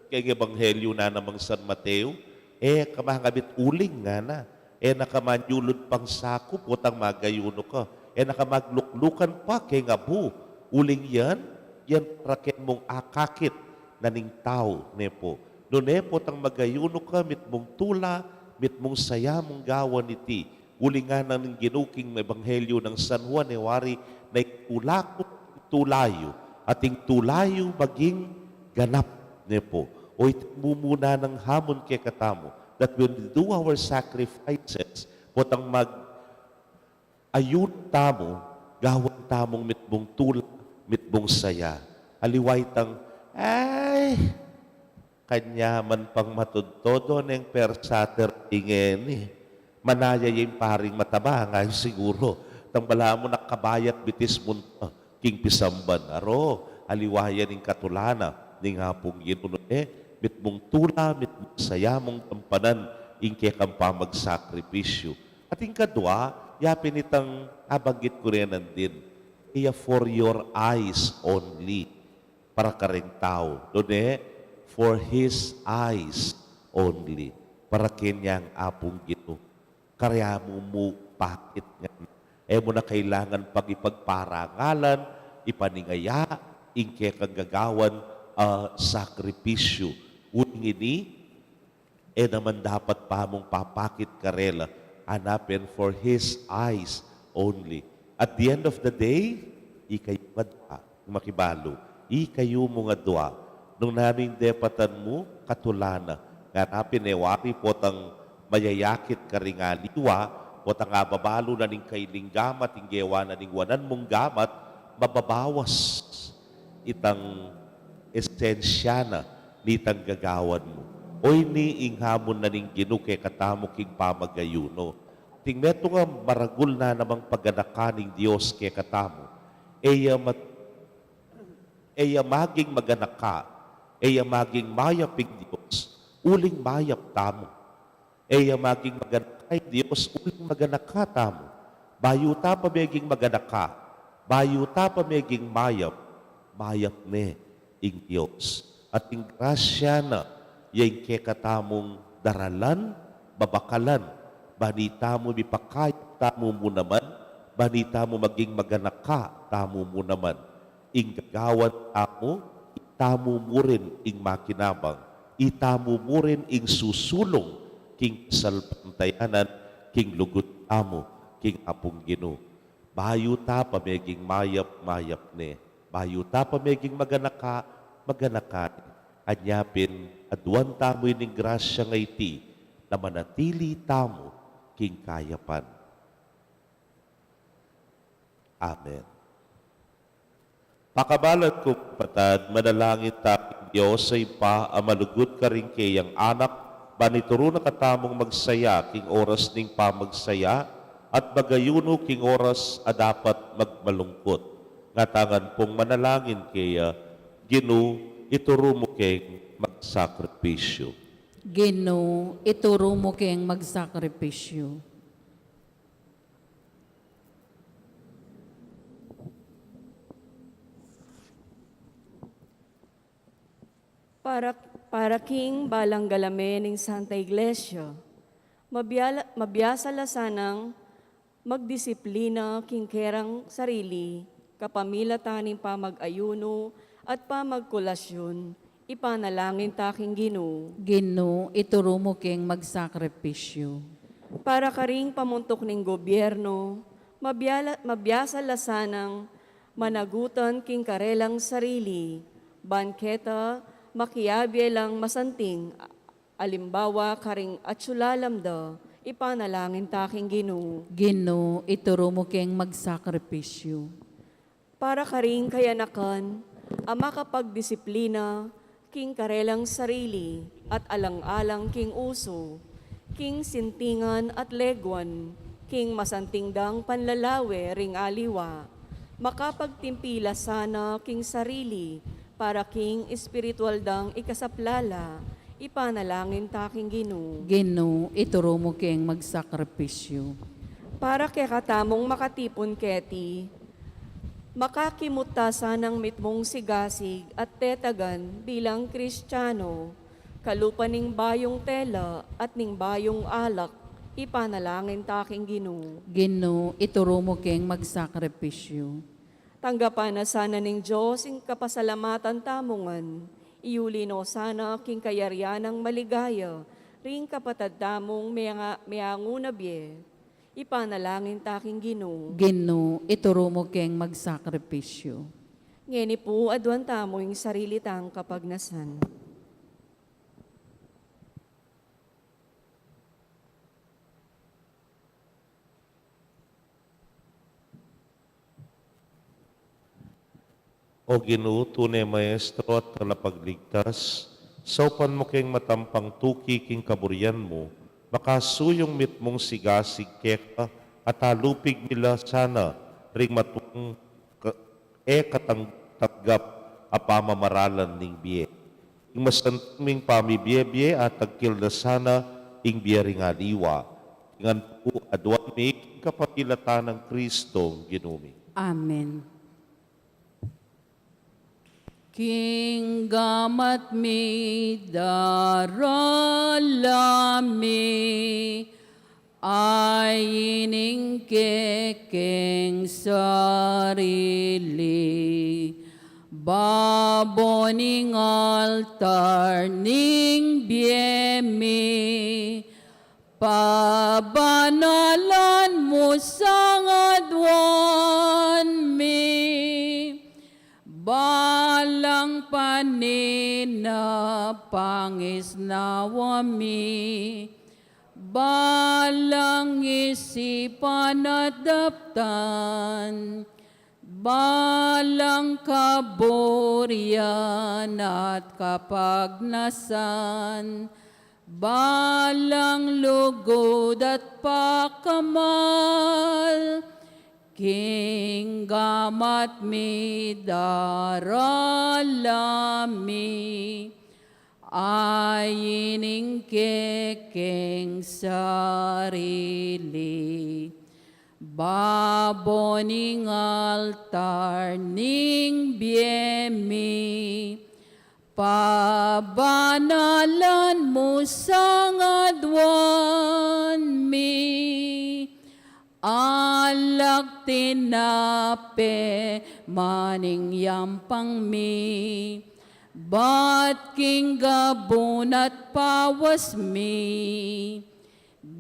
keng ebanghelyu na namang San Mateo, e ka mangabit uling ngana, e na ka manyulud pang saku potang magayunu ka, e na ka magluklukan pa keng abu. Uling yan, yan para ken mung akakit na ning tau, ne pu. Nune potang magayunu ka, mitmung tula, mitmung saya mung gawan iti. Uling ngana ning Ginu king ebanghelyu nang San Juan, e wari, na ing tula ku, tula yu, at ing tula yu maging ganap, ne pu. O, iti mumuna nang hamun kekatamu, that when we do our sacrifices, potang mag-ayunu tamu, gawan tamung mitmung tula, mitmung saya. Aliwa itang, ay, kanyaman pang matudtod o neng per Saturday ngeni. Manaya ya ing paring mataba nga yu siguru. Tang balamu nakabayat bitis munta king pisamban. Aro, aliwa ya ning katula na ning Apung Ginu, e, mitmung tula, mitmung saya mung gampanan ing kekang pamagsakripisyu. At ing kadwa, ya pin itang abanggit ku ne nandin, iya for your eyes only. Para kareng tau, nune, for his eyes only. Para kenyang Apung Ginu. Karya mu mu pakit ngan. E mu na kailangan pang ipagparangalan, ipaningaya ing kekang gagawan a sakripisyu. Uling ini, e naman dapat pa mung papakit karela, anapin for his eyes only. At the end of the day, ikayu ngan dua, makibalu, ikayu mu ngan dua. Nung nanu ing depatan mu, katula na. Nganapin e wari potang mayayakit karing aliwa, potang ababalu na ning kailing gamat, ing gewa na ning wanan mung gamat, mababawas itang esensya na nitang gagawan mu. O ini ing hamun na ning Ginu kekatamu king pamagayunu. Ating metung a maragul na namang paganakan ning Dios kekatamu. E ya mat-, e ya maging maganaka, e ya maging mayap ing Dios, uling mayap tamu. E ya maging maganaka ing Dios, uling maganaka tamu. Bayu ta pa meging maganaka, bayu ta pa meging mayap, mayap ne ing Dios. At ing grasya na, ya ing kekatamung daralan, babakalan, ban itamu mipakayap tamu mu naman, ban itamu maging maganaka tamu mu naman. Ing gagawan tamu, itamu mu rin ing makinabang, itamu mu rin ing susulung king kasalpantayanan, king lugud tamu king Apung Ginu. Bayu ta pa meging mayap, mayap ne. Bayu ta pa meging maganaka, maganaka ne. Anya pin, aduan tamu ining grasya nga iti, na manatili tamu king kayapan. Amen. Pakamalan kung kapatad, manalangin ta king Dios a Ibpa a malugud karing keyang anak, ban ituru na katamung magsaya king oras ning pamagsaya, at magayunu king oras a dapat magmalungkut. Ngatamu ngan pung manalangin keya, Ginu, ituru mu keng magsakripisyu. Ginu, ituru mu keng magsakripisyu. Para, para king balang galame ning Santa Iglesia, mabia-, mabiasa la sanang magdisiplina king kerang sarili, kapamilatan ning pamag-ayunu at pamagkolasyun, ipanalangin ta king Ginu. Ginu, ituru mu keng magsakripisyu. Para karing pamuntuk ning gobyerno, mabiala-, mabiasa la sanang managutan king karelang sarili, ban keta makiabe lang masanting, alimbawa karing atsu lalam da, ipanalangin ta king Ginu. Ginu, ituru mu keng magsakripisyu. Para karing kayanakan a makapagdisiplina king karelang sarili at alang-alang king uso, king sintingan at leguan, king masanting dang panlalawe ring aliwa, makapagtimpi la sana king sarili para king espiritual dang ikasaplala, ipanalangin ta king Ginu. Ginu, ituru mu keng magsakripisyu. Para kekatamung makatipun keti, makakimut ta sanang mitmung sigasig at tetagan bilang Kristiano, kalupa ning bayung tela at ning bayung alak, ipanalangin ta king Ginu. Ginu, ituru mu keng magsakripisyu. Tanggapan na sana ning Dios ing kapasalamatan tamu ngan, iyuli no sana king kayarian nang maligaya ring kapatad tamung mea-, meangu na bie. Ipanalangin ta king Ginu. Ginu, ituru mu keng magsakripisyu. Ngeni pu, aduan tamu ing sarili tang kapagnasan. O Ginu, tune Maestro at Talapagligtas, saupan mu keng matampang tuki king kaburian mu, makasuyung mitmung sigasig keka at alupig mi la sana ring matung ka-, e katang-, tanggap a pamamaralan ning bie. Ing masanting ming pamibie-bie a tagkil na sana ing bie ring aliwa. Ngan pu aduan mi king kapamilatan nang Kristong Ginu mi. Amen. King gamat mi daralan mi, aini ing kekeng sarili, babo ning altar ning bie mi, pabanalan mu sangaduan mi, balang panina pangisnawa mi, balang isipan at daptan, balang kaburian at kapagnasan, balang lugud at pakamal, king gamat mi daralan mi, aini ing kekeng sarili, babo ning altar ning bie mi, pabanalan mu sangaduan mi, alak tinape maning yampang mi, bat king gabun at pawas mi,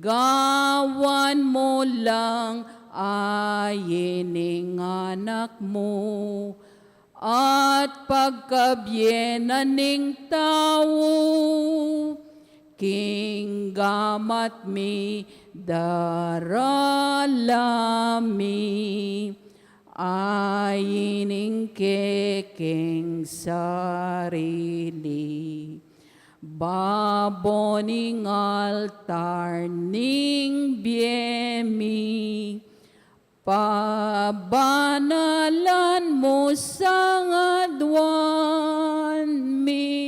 gawan mu lang aini ing anak mu, at pagkabie na ning tau, king gamat mi daralan mi, aini ing kekeng sarili, babo ning altar ning bie mi, pabanalan mu sangaduan mi.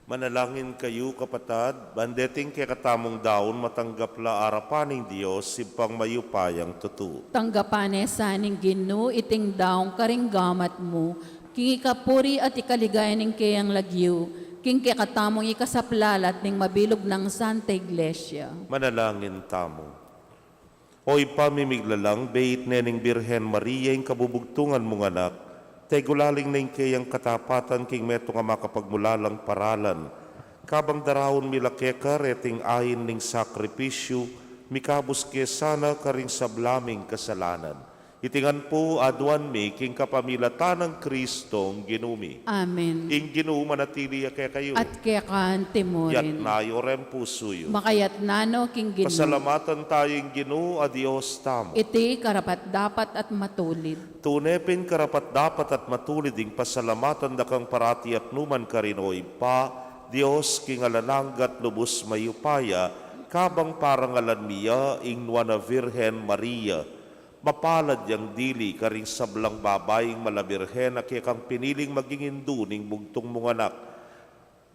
Manalangin kayu, kapatad, ban deting kekatamung daun matanggap la arapan ning Dios, Ibpang mayupayang tutu. Tanggapan ne sa ning Ginu iting daun karing gamat mu, King ikapuri at ikaligaya ning keyang lagyu, king kekatamung ikasaplalat ning mabilug nang Santa Iglesia. Manalangin tamu. O Ibpa ming miglalang, beit ne ning Birhen Maria ing kabubugtungan mung anak, tegulaling ne ing keyang katapatan king metung a makapagmulalang paralan, kabang daraun mi la keka reting ain ning sakripisyu, mikabus ke sana karing sabla ming kasalanan. Iti ngan pu aduan mi king kapamilatan nang Kristong Ginu mi. Amen. Ing Ginu manatili ya kekayu. At keka antimurin. Yatna yu reng pusu yu. Makayatna no king Ginu. Pasalamatan tayu ing Ginu a Dios tamu. Iti karapat-dapat at matulid. Tune pin karapat-dapat at matulid ing pasalamatan da kang parati at nukarin man, o Ibpa, Dios king alang angga at lubus mayupaya, kabang parangalan mi ya ing Nuan a Virgen Maria. Mapalad yang dili karing sablang babaing mala birhen a kekang piniling maging indu ning bugtung mung anak,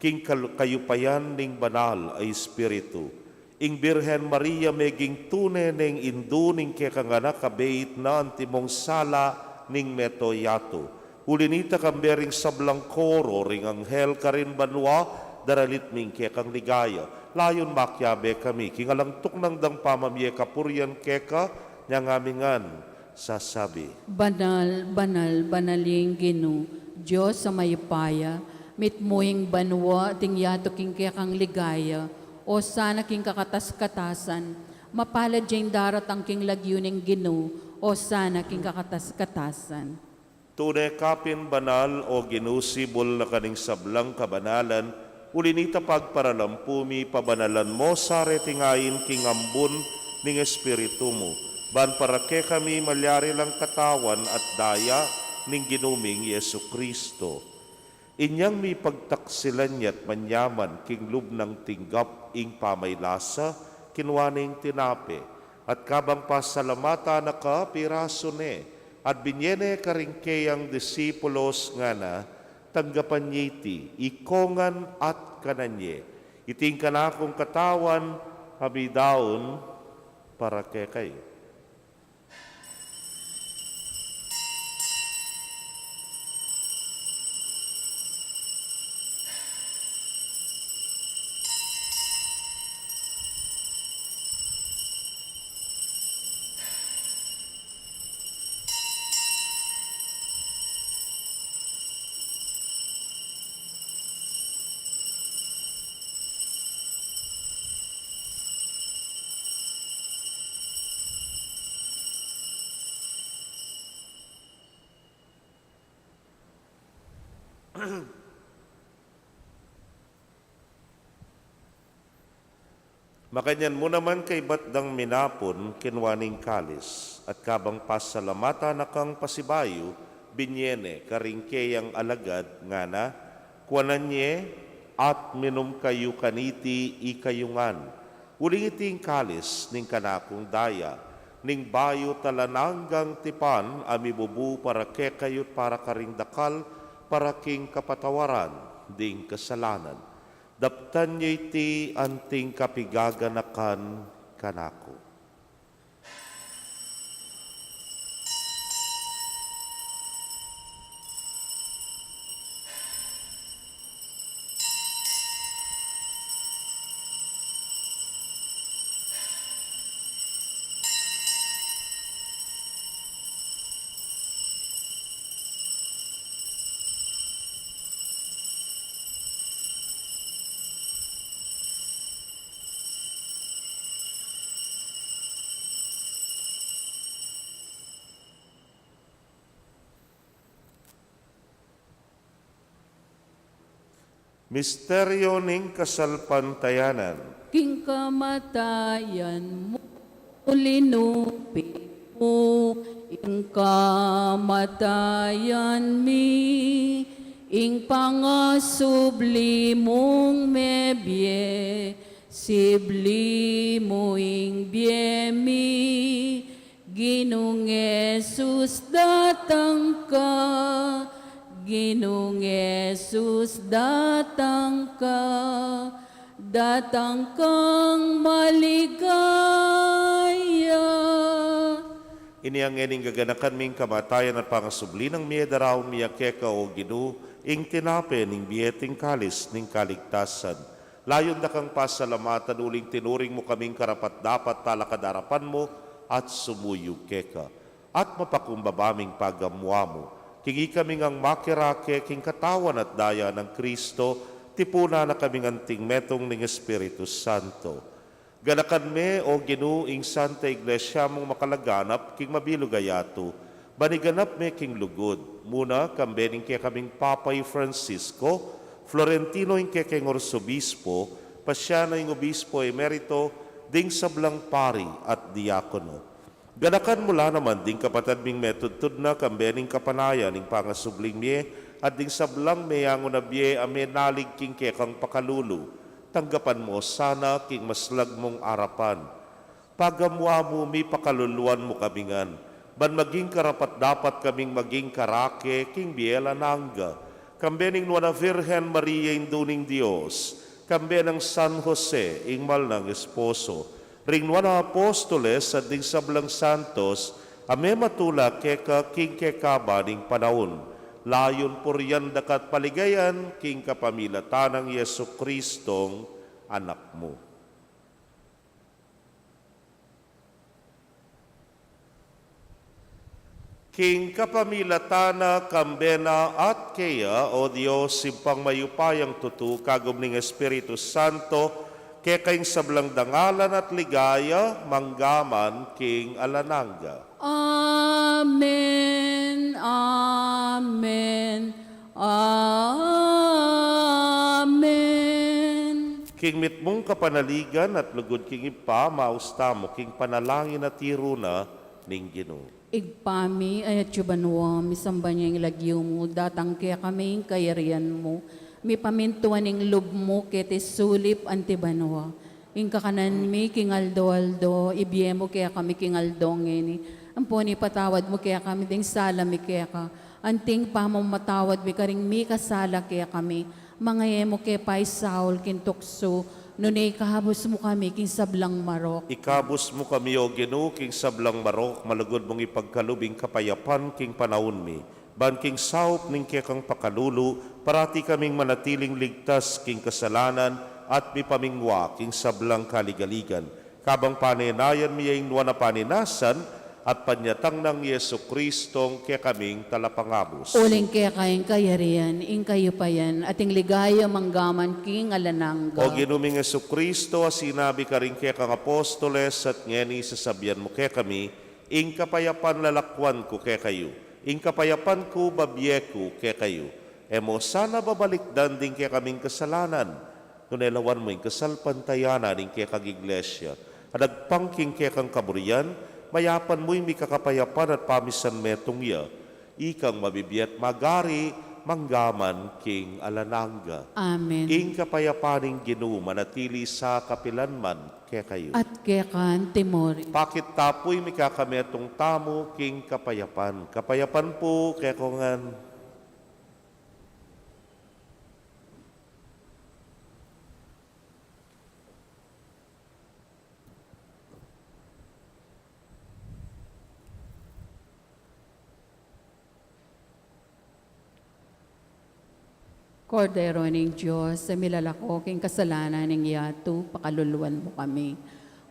king kal-, kayupayan ning Banal a Espiritu. Ing Birhen Maria meging tune neng indu ning kekang anak a beit na antimong sala ning mabilug a yatu. Uli nita, kambe ring sablang koro ring anghel karin banua, daralit mi ing kekang ligaya. Layun makiabe kami king alang tuknang dang pamamie kapurian keka, nyang ami ngan sasabi: Banal, banal, banal ya ing Ginu, Dios a mayupaya, mitmu ing banua at ing yatu king kekang ligaya. Osana king kakatas-katasan. Mapalad ya ing daratang king lagyu ning Ginu. Osana king kakatas-katasan. Tune ka pin banal, o Ginu, sibul na ka ning sablang kabanalan, uli nita pagparalan pu mi, pabanalan mo sa reting ain king ambun ning Espiritu mu, ban para kekami malyari lang katawan at daya ning Ginu ming Jesucristo. Inyang mipagtaksilan ya't manyaman king lub nang tinggap ing pamaylasa, kinua ne ing tinape, at kabang pasalamatan na ka, pirasu ne, at binye ne karing keyang disipulos ngana: Tanggapan ye iti, ikongan at kanan ye. Iti ing kanakung katawan a midaun para kekayu. Makanyan mu naman kaybat dang minapun, kinua ne ing kalis, at kabang pasalamatan na kang pasibayu, binye ne karing keyang alagad, ngana: Kuanan ye at minum kayu kaniti, ikayu ngan. Uling iti ing kalis ning kanakung daya, ning bayu at alang anggang tipan, a mibubu para kekayu't para karing dakal, para king kapatawaran ding kasalanan. Daptan ye iti anting kapigaganakan kanaku. Misteryo ning kasalpantayanan. King kamatayan mu linupit mu ing kamatayan mi, ing pangasubli mung mebie, sibli mu ing bie mi. Ginung Jesus, datang ka. Ginung Jesus, datang ka. Datang kang maligaya. Inya ngeni gaganakan ming kamatayan at pangasubli nang mie, daraun mi keka, O Ginu, ing tinape ning bie at ing kalis ning kaligtasan. Layun da kang pasalamatan uling tinuring mu kaming karapat-dapat talakad king arapan mu at sumuyu keka. At mapakumbaba ming pagamuan mu king ikami ngang makirake king katawan at daya nang Kristo, tipunan na kaming anting metung ning Espiritu Santo. Ganakan me, O Ginu, ing Santa Iglesia mung makalaganap king mabilug a yatu, ban iganap me king lugud, muna kambe ning kekaming Papa i Francisco, Florentino ing kekeng Arsobispo, Pasiano ing Obispo Emerito, ding sablang pari at diakono. Ganakan mu la naman ding kapatad ming metudtud na kambe ning kapanayan ning pangasubling mie, at ding sablang meyangu na bie a menalig king kekang pakalulu. Tanggapan mu sana king maslag mung arapan. Pagamuan mu, mipakaluluan mu kami ngan, ban maging karapat-dapat kaming maging karake king bie alang angga, kambe ning Nuan a Virgen Maria, Indu ning Dios, kambe nang San Jose, ing mal nang esposo, ring nuan a apostoles at ding sablang santos a mematula keka king kekaban ning panaun, layun purian da ka at paligayan king kapamilatan nang Jesucristong Anak mu. King kapamilatan na, kambe na, at keya, O Dios, Ibpang mayupayang tutu, kagum ning Espiritu Santo, keka ing sablang dangalan at ligaya, mangga man king alang angga. Amen, amen, amen. King mitmung kapanaligan at lugud king Ibpa, maus tamu king panalangin a tiru na ning Ginu. Ibpa mi, atsu ka banua, misamban ya ing lagyu mu, datang kekami ing kayarian mu, mipamintuan ing lub mu keti sulip anti banua. Ing kakanan mi king aldo-aldo, ibie mu kekami king aldo ngeni. Ampon ipatawad mu kekami ding sala mi keka, anti ing pamamatawad mi karing mikasala kekami. Manga e mu ke paisaul king tuksu, nune ikabus mu kami king sablang marok. Ikabus mu kami, O Ginu, king sablang marok, malugud mung ipagkalub ing kapayapan king panaun mi, ban king saup ning kekang pakalulu, parati kaming manatiling ligtas king kasalanan at mipamingwa king sablang kaligaligan. Kabang panenayan mi ya ing nuan a paninasan at panyatang nang Jesucristong kekaming Talapangabus. Uling keka ing kayarian, ing kayupayan, at ing ligaya mangga man king alang angga. O Ginu ming Jesucristo, a sinabi karing kekang apostoles, at ngeni sasabian mu kekami, ing kapayapan lalakuan ku kekayu, ing kapayapan ku babie ku kekayu. E mu sana babalikdan ding kekaming kasalanan, nune lawan mu ing kasalpantayanan ning kekang Iglesia, a dagpang king kekang kaburian, mayapan mu ing mikakapayapan at pamisan metung ya, ikang mabibie at magari, mangga man king alang angga. Amen. Ing kapayapan ning Ginu manatili sa kapilan man kekayu. At keka anti murin. Pakit ta pu ing mikakametung tamu king kapayapan. Kapayapan pu kekongan. Kordero ning Dios, a milalako king kasalanan ning yatu, pakaluluan mu kami.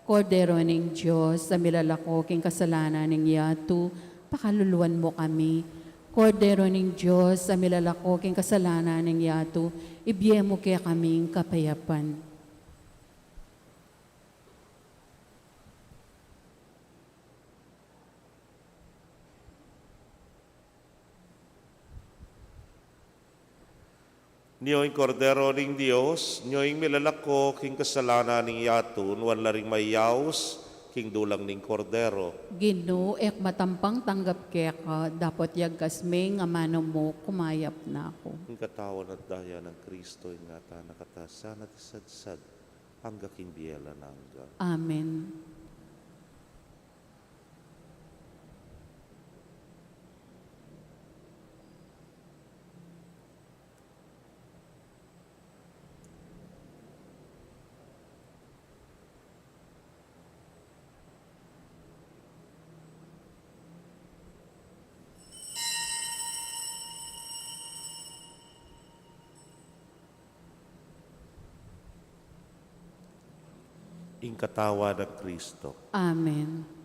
Kordero ning Dios, a milalako king kasalanan ning yatu, pakaluluan mu kami. Kordero ning Dios, a milalako king kasalanan ning yatu, ibie mu kekami ing kapayapan. Nyo ing Kordero ning Dios, nyo ing milalako king kasalanan ning yatu, nuan la ring mayaus king dulang ning Kordero. Ginu, e ku matampang tanggap keka, dapot yagkas me ing amanu mu, kumayap na ku. Ing katawan at daya nang Kristo, ingatan na kata sana at isadsad angga king bie alang angga. Amen. Ing katawan nang Kristo. Amen.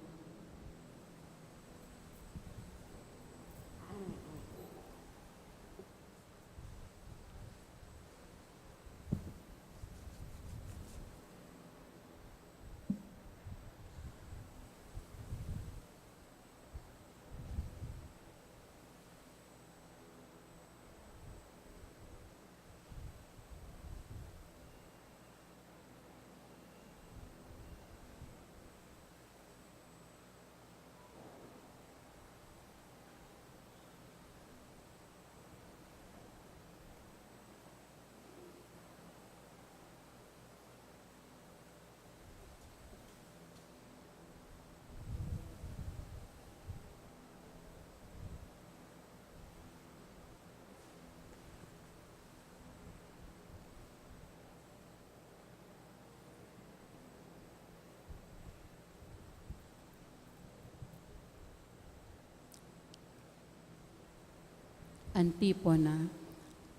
Antipona.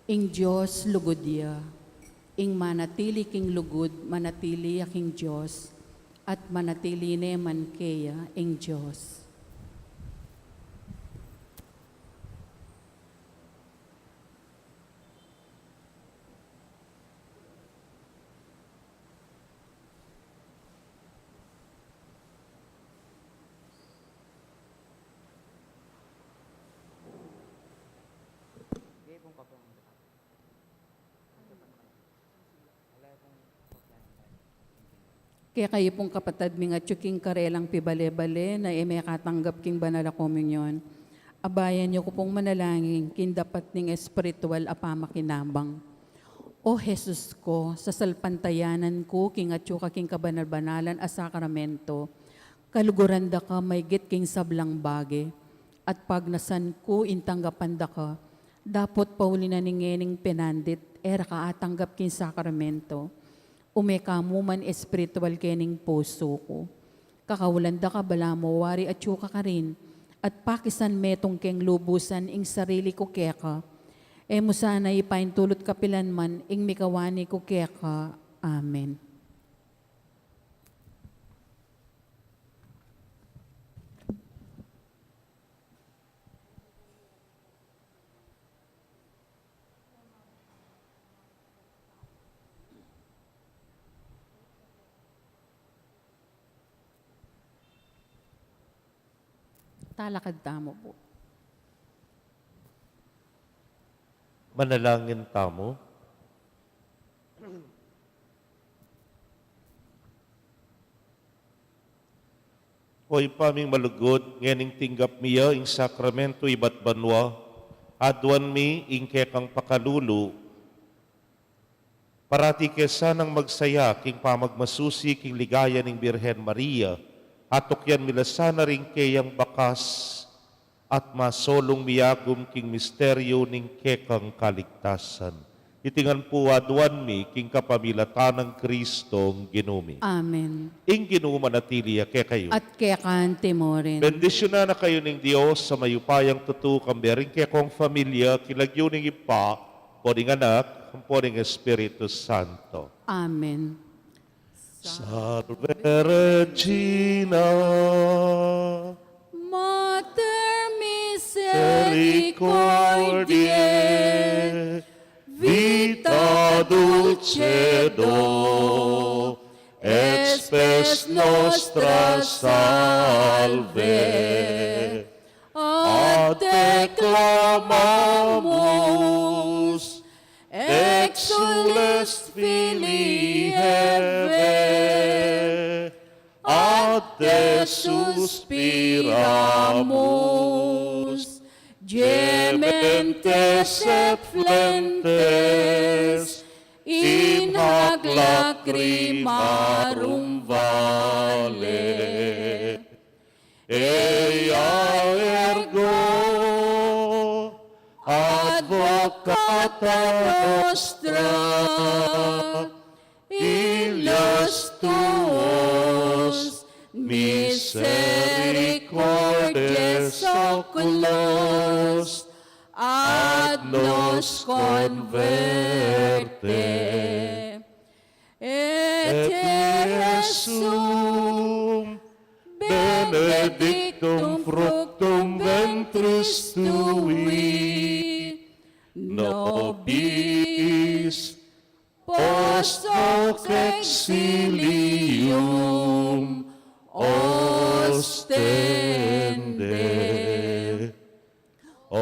Ing Dios lugud ya. Ing manatili king lugud, manatili ya king Dios, at manatili ne man keya ing Dios. Kekayu pung kapatad ming atyu king karelang pibale-bale na e mekatanggap king banal a komunyon, abayan yu ku pung manalangin king dapat ning espiritual a pamakinabang. O Jesus ko, sasalpantayanan ku king atyu ka king kabanal-banalan a sakramento, kaluguran da ka maygit king sablang bage, at pagnasan ku ing tanggapan da ka, dapot pauli na ning ngening penandit, e ra ka atanggap king sakramento. Ume ka mu man espiritual kening pusu ku. Kakaulan da ka balamu wari atyu ka karin, at pakisan metung keng lubusan ing sarili ku keka. E mu sana ipaintulut kapilan man ing mikawani ku keka. Amen. Talakad tamu pu. Manalangin tamu. O Ibpa ming malugud, ngening tinggap mi ya ing sakramento ibat banua, aduan mi ing kekang pakalulu, parati ke sanang magsaya king pamagmasusi king ligaya ning Birhen Maria, atukyan mi la sana ring keyang bakas at masolung miyagum king misteryu ning kekang kaligtasan. Iti ngan pu aduan mi king kapamilatan nang Kristong Ginu mi. Amen. Ing Ginu manatili ya kekayu. At keka anti mu rin. Bendisyunan na kayu ning Dios a mayupayang tutu, kambe ring kekong familia, king lagyu ning Ibpa, ampo ning Anak, ampo ning Espiritu Santo. Amen. Salve Regina, Mater misericordiae, vita dulcedo et spes nostra salve. A te clamamus, exsules filii Hevae, a te suspiramus, gementes et flentes in hac lacrimarum valle. Eia ergo advocata nostra, illos tuos misericordes oculos ad nos converte. Et Jesum, benedictum fructum ventris tui, nobis post hoc exilium ostende. O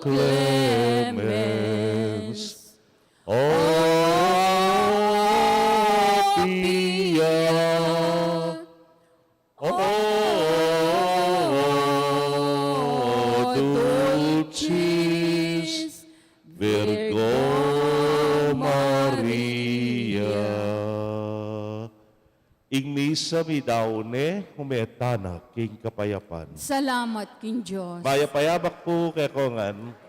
clemens, o pia, o dulcis Virgo Maria. Ing misa midaun ne, ume tana king kapayapan. Salamat king Dios. Mayap a yabak pu kekongan.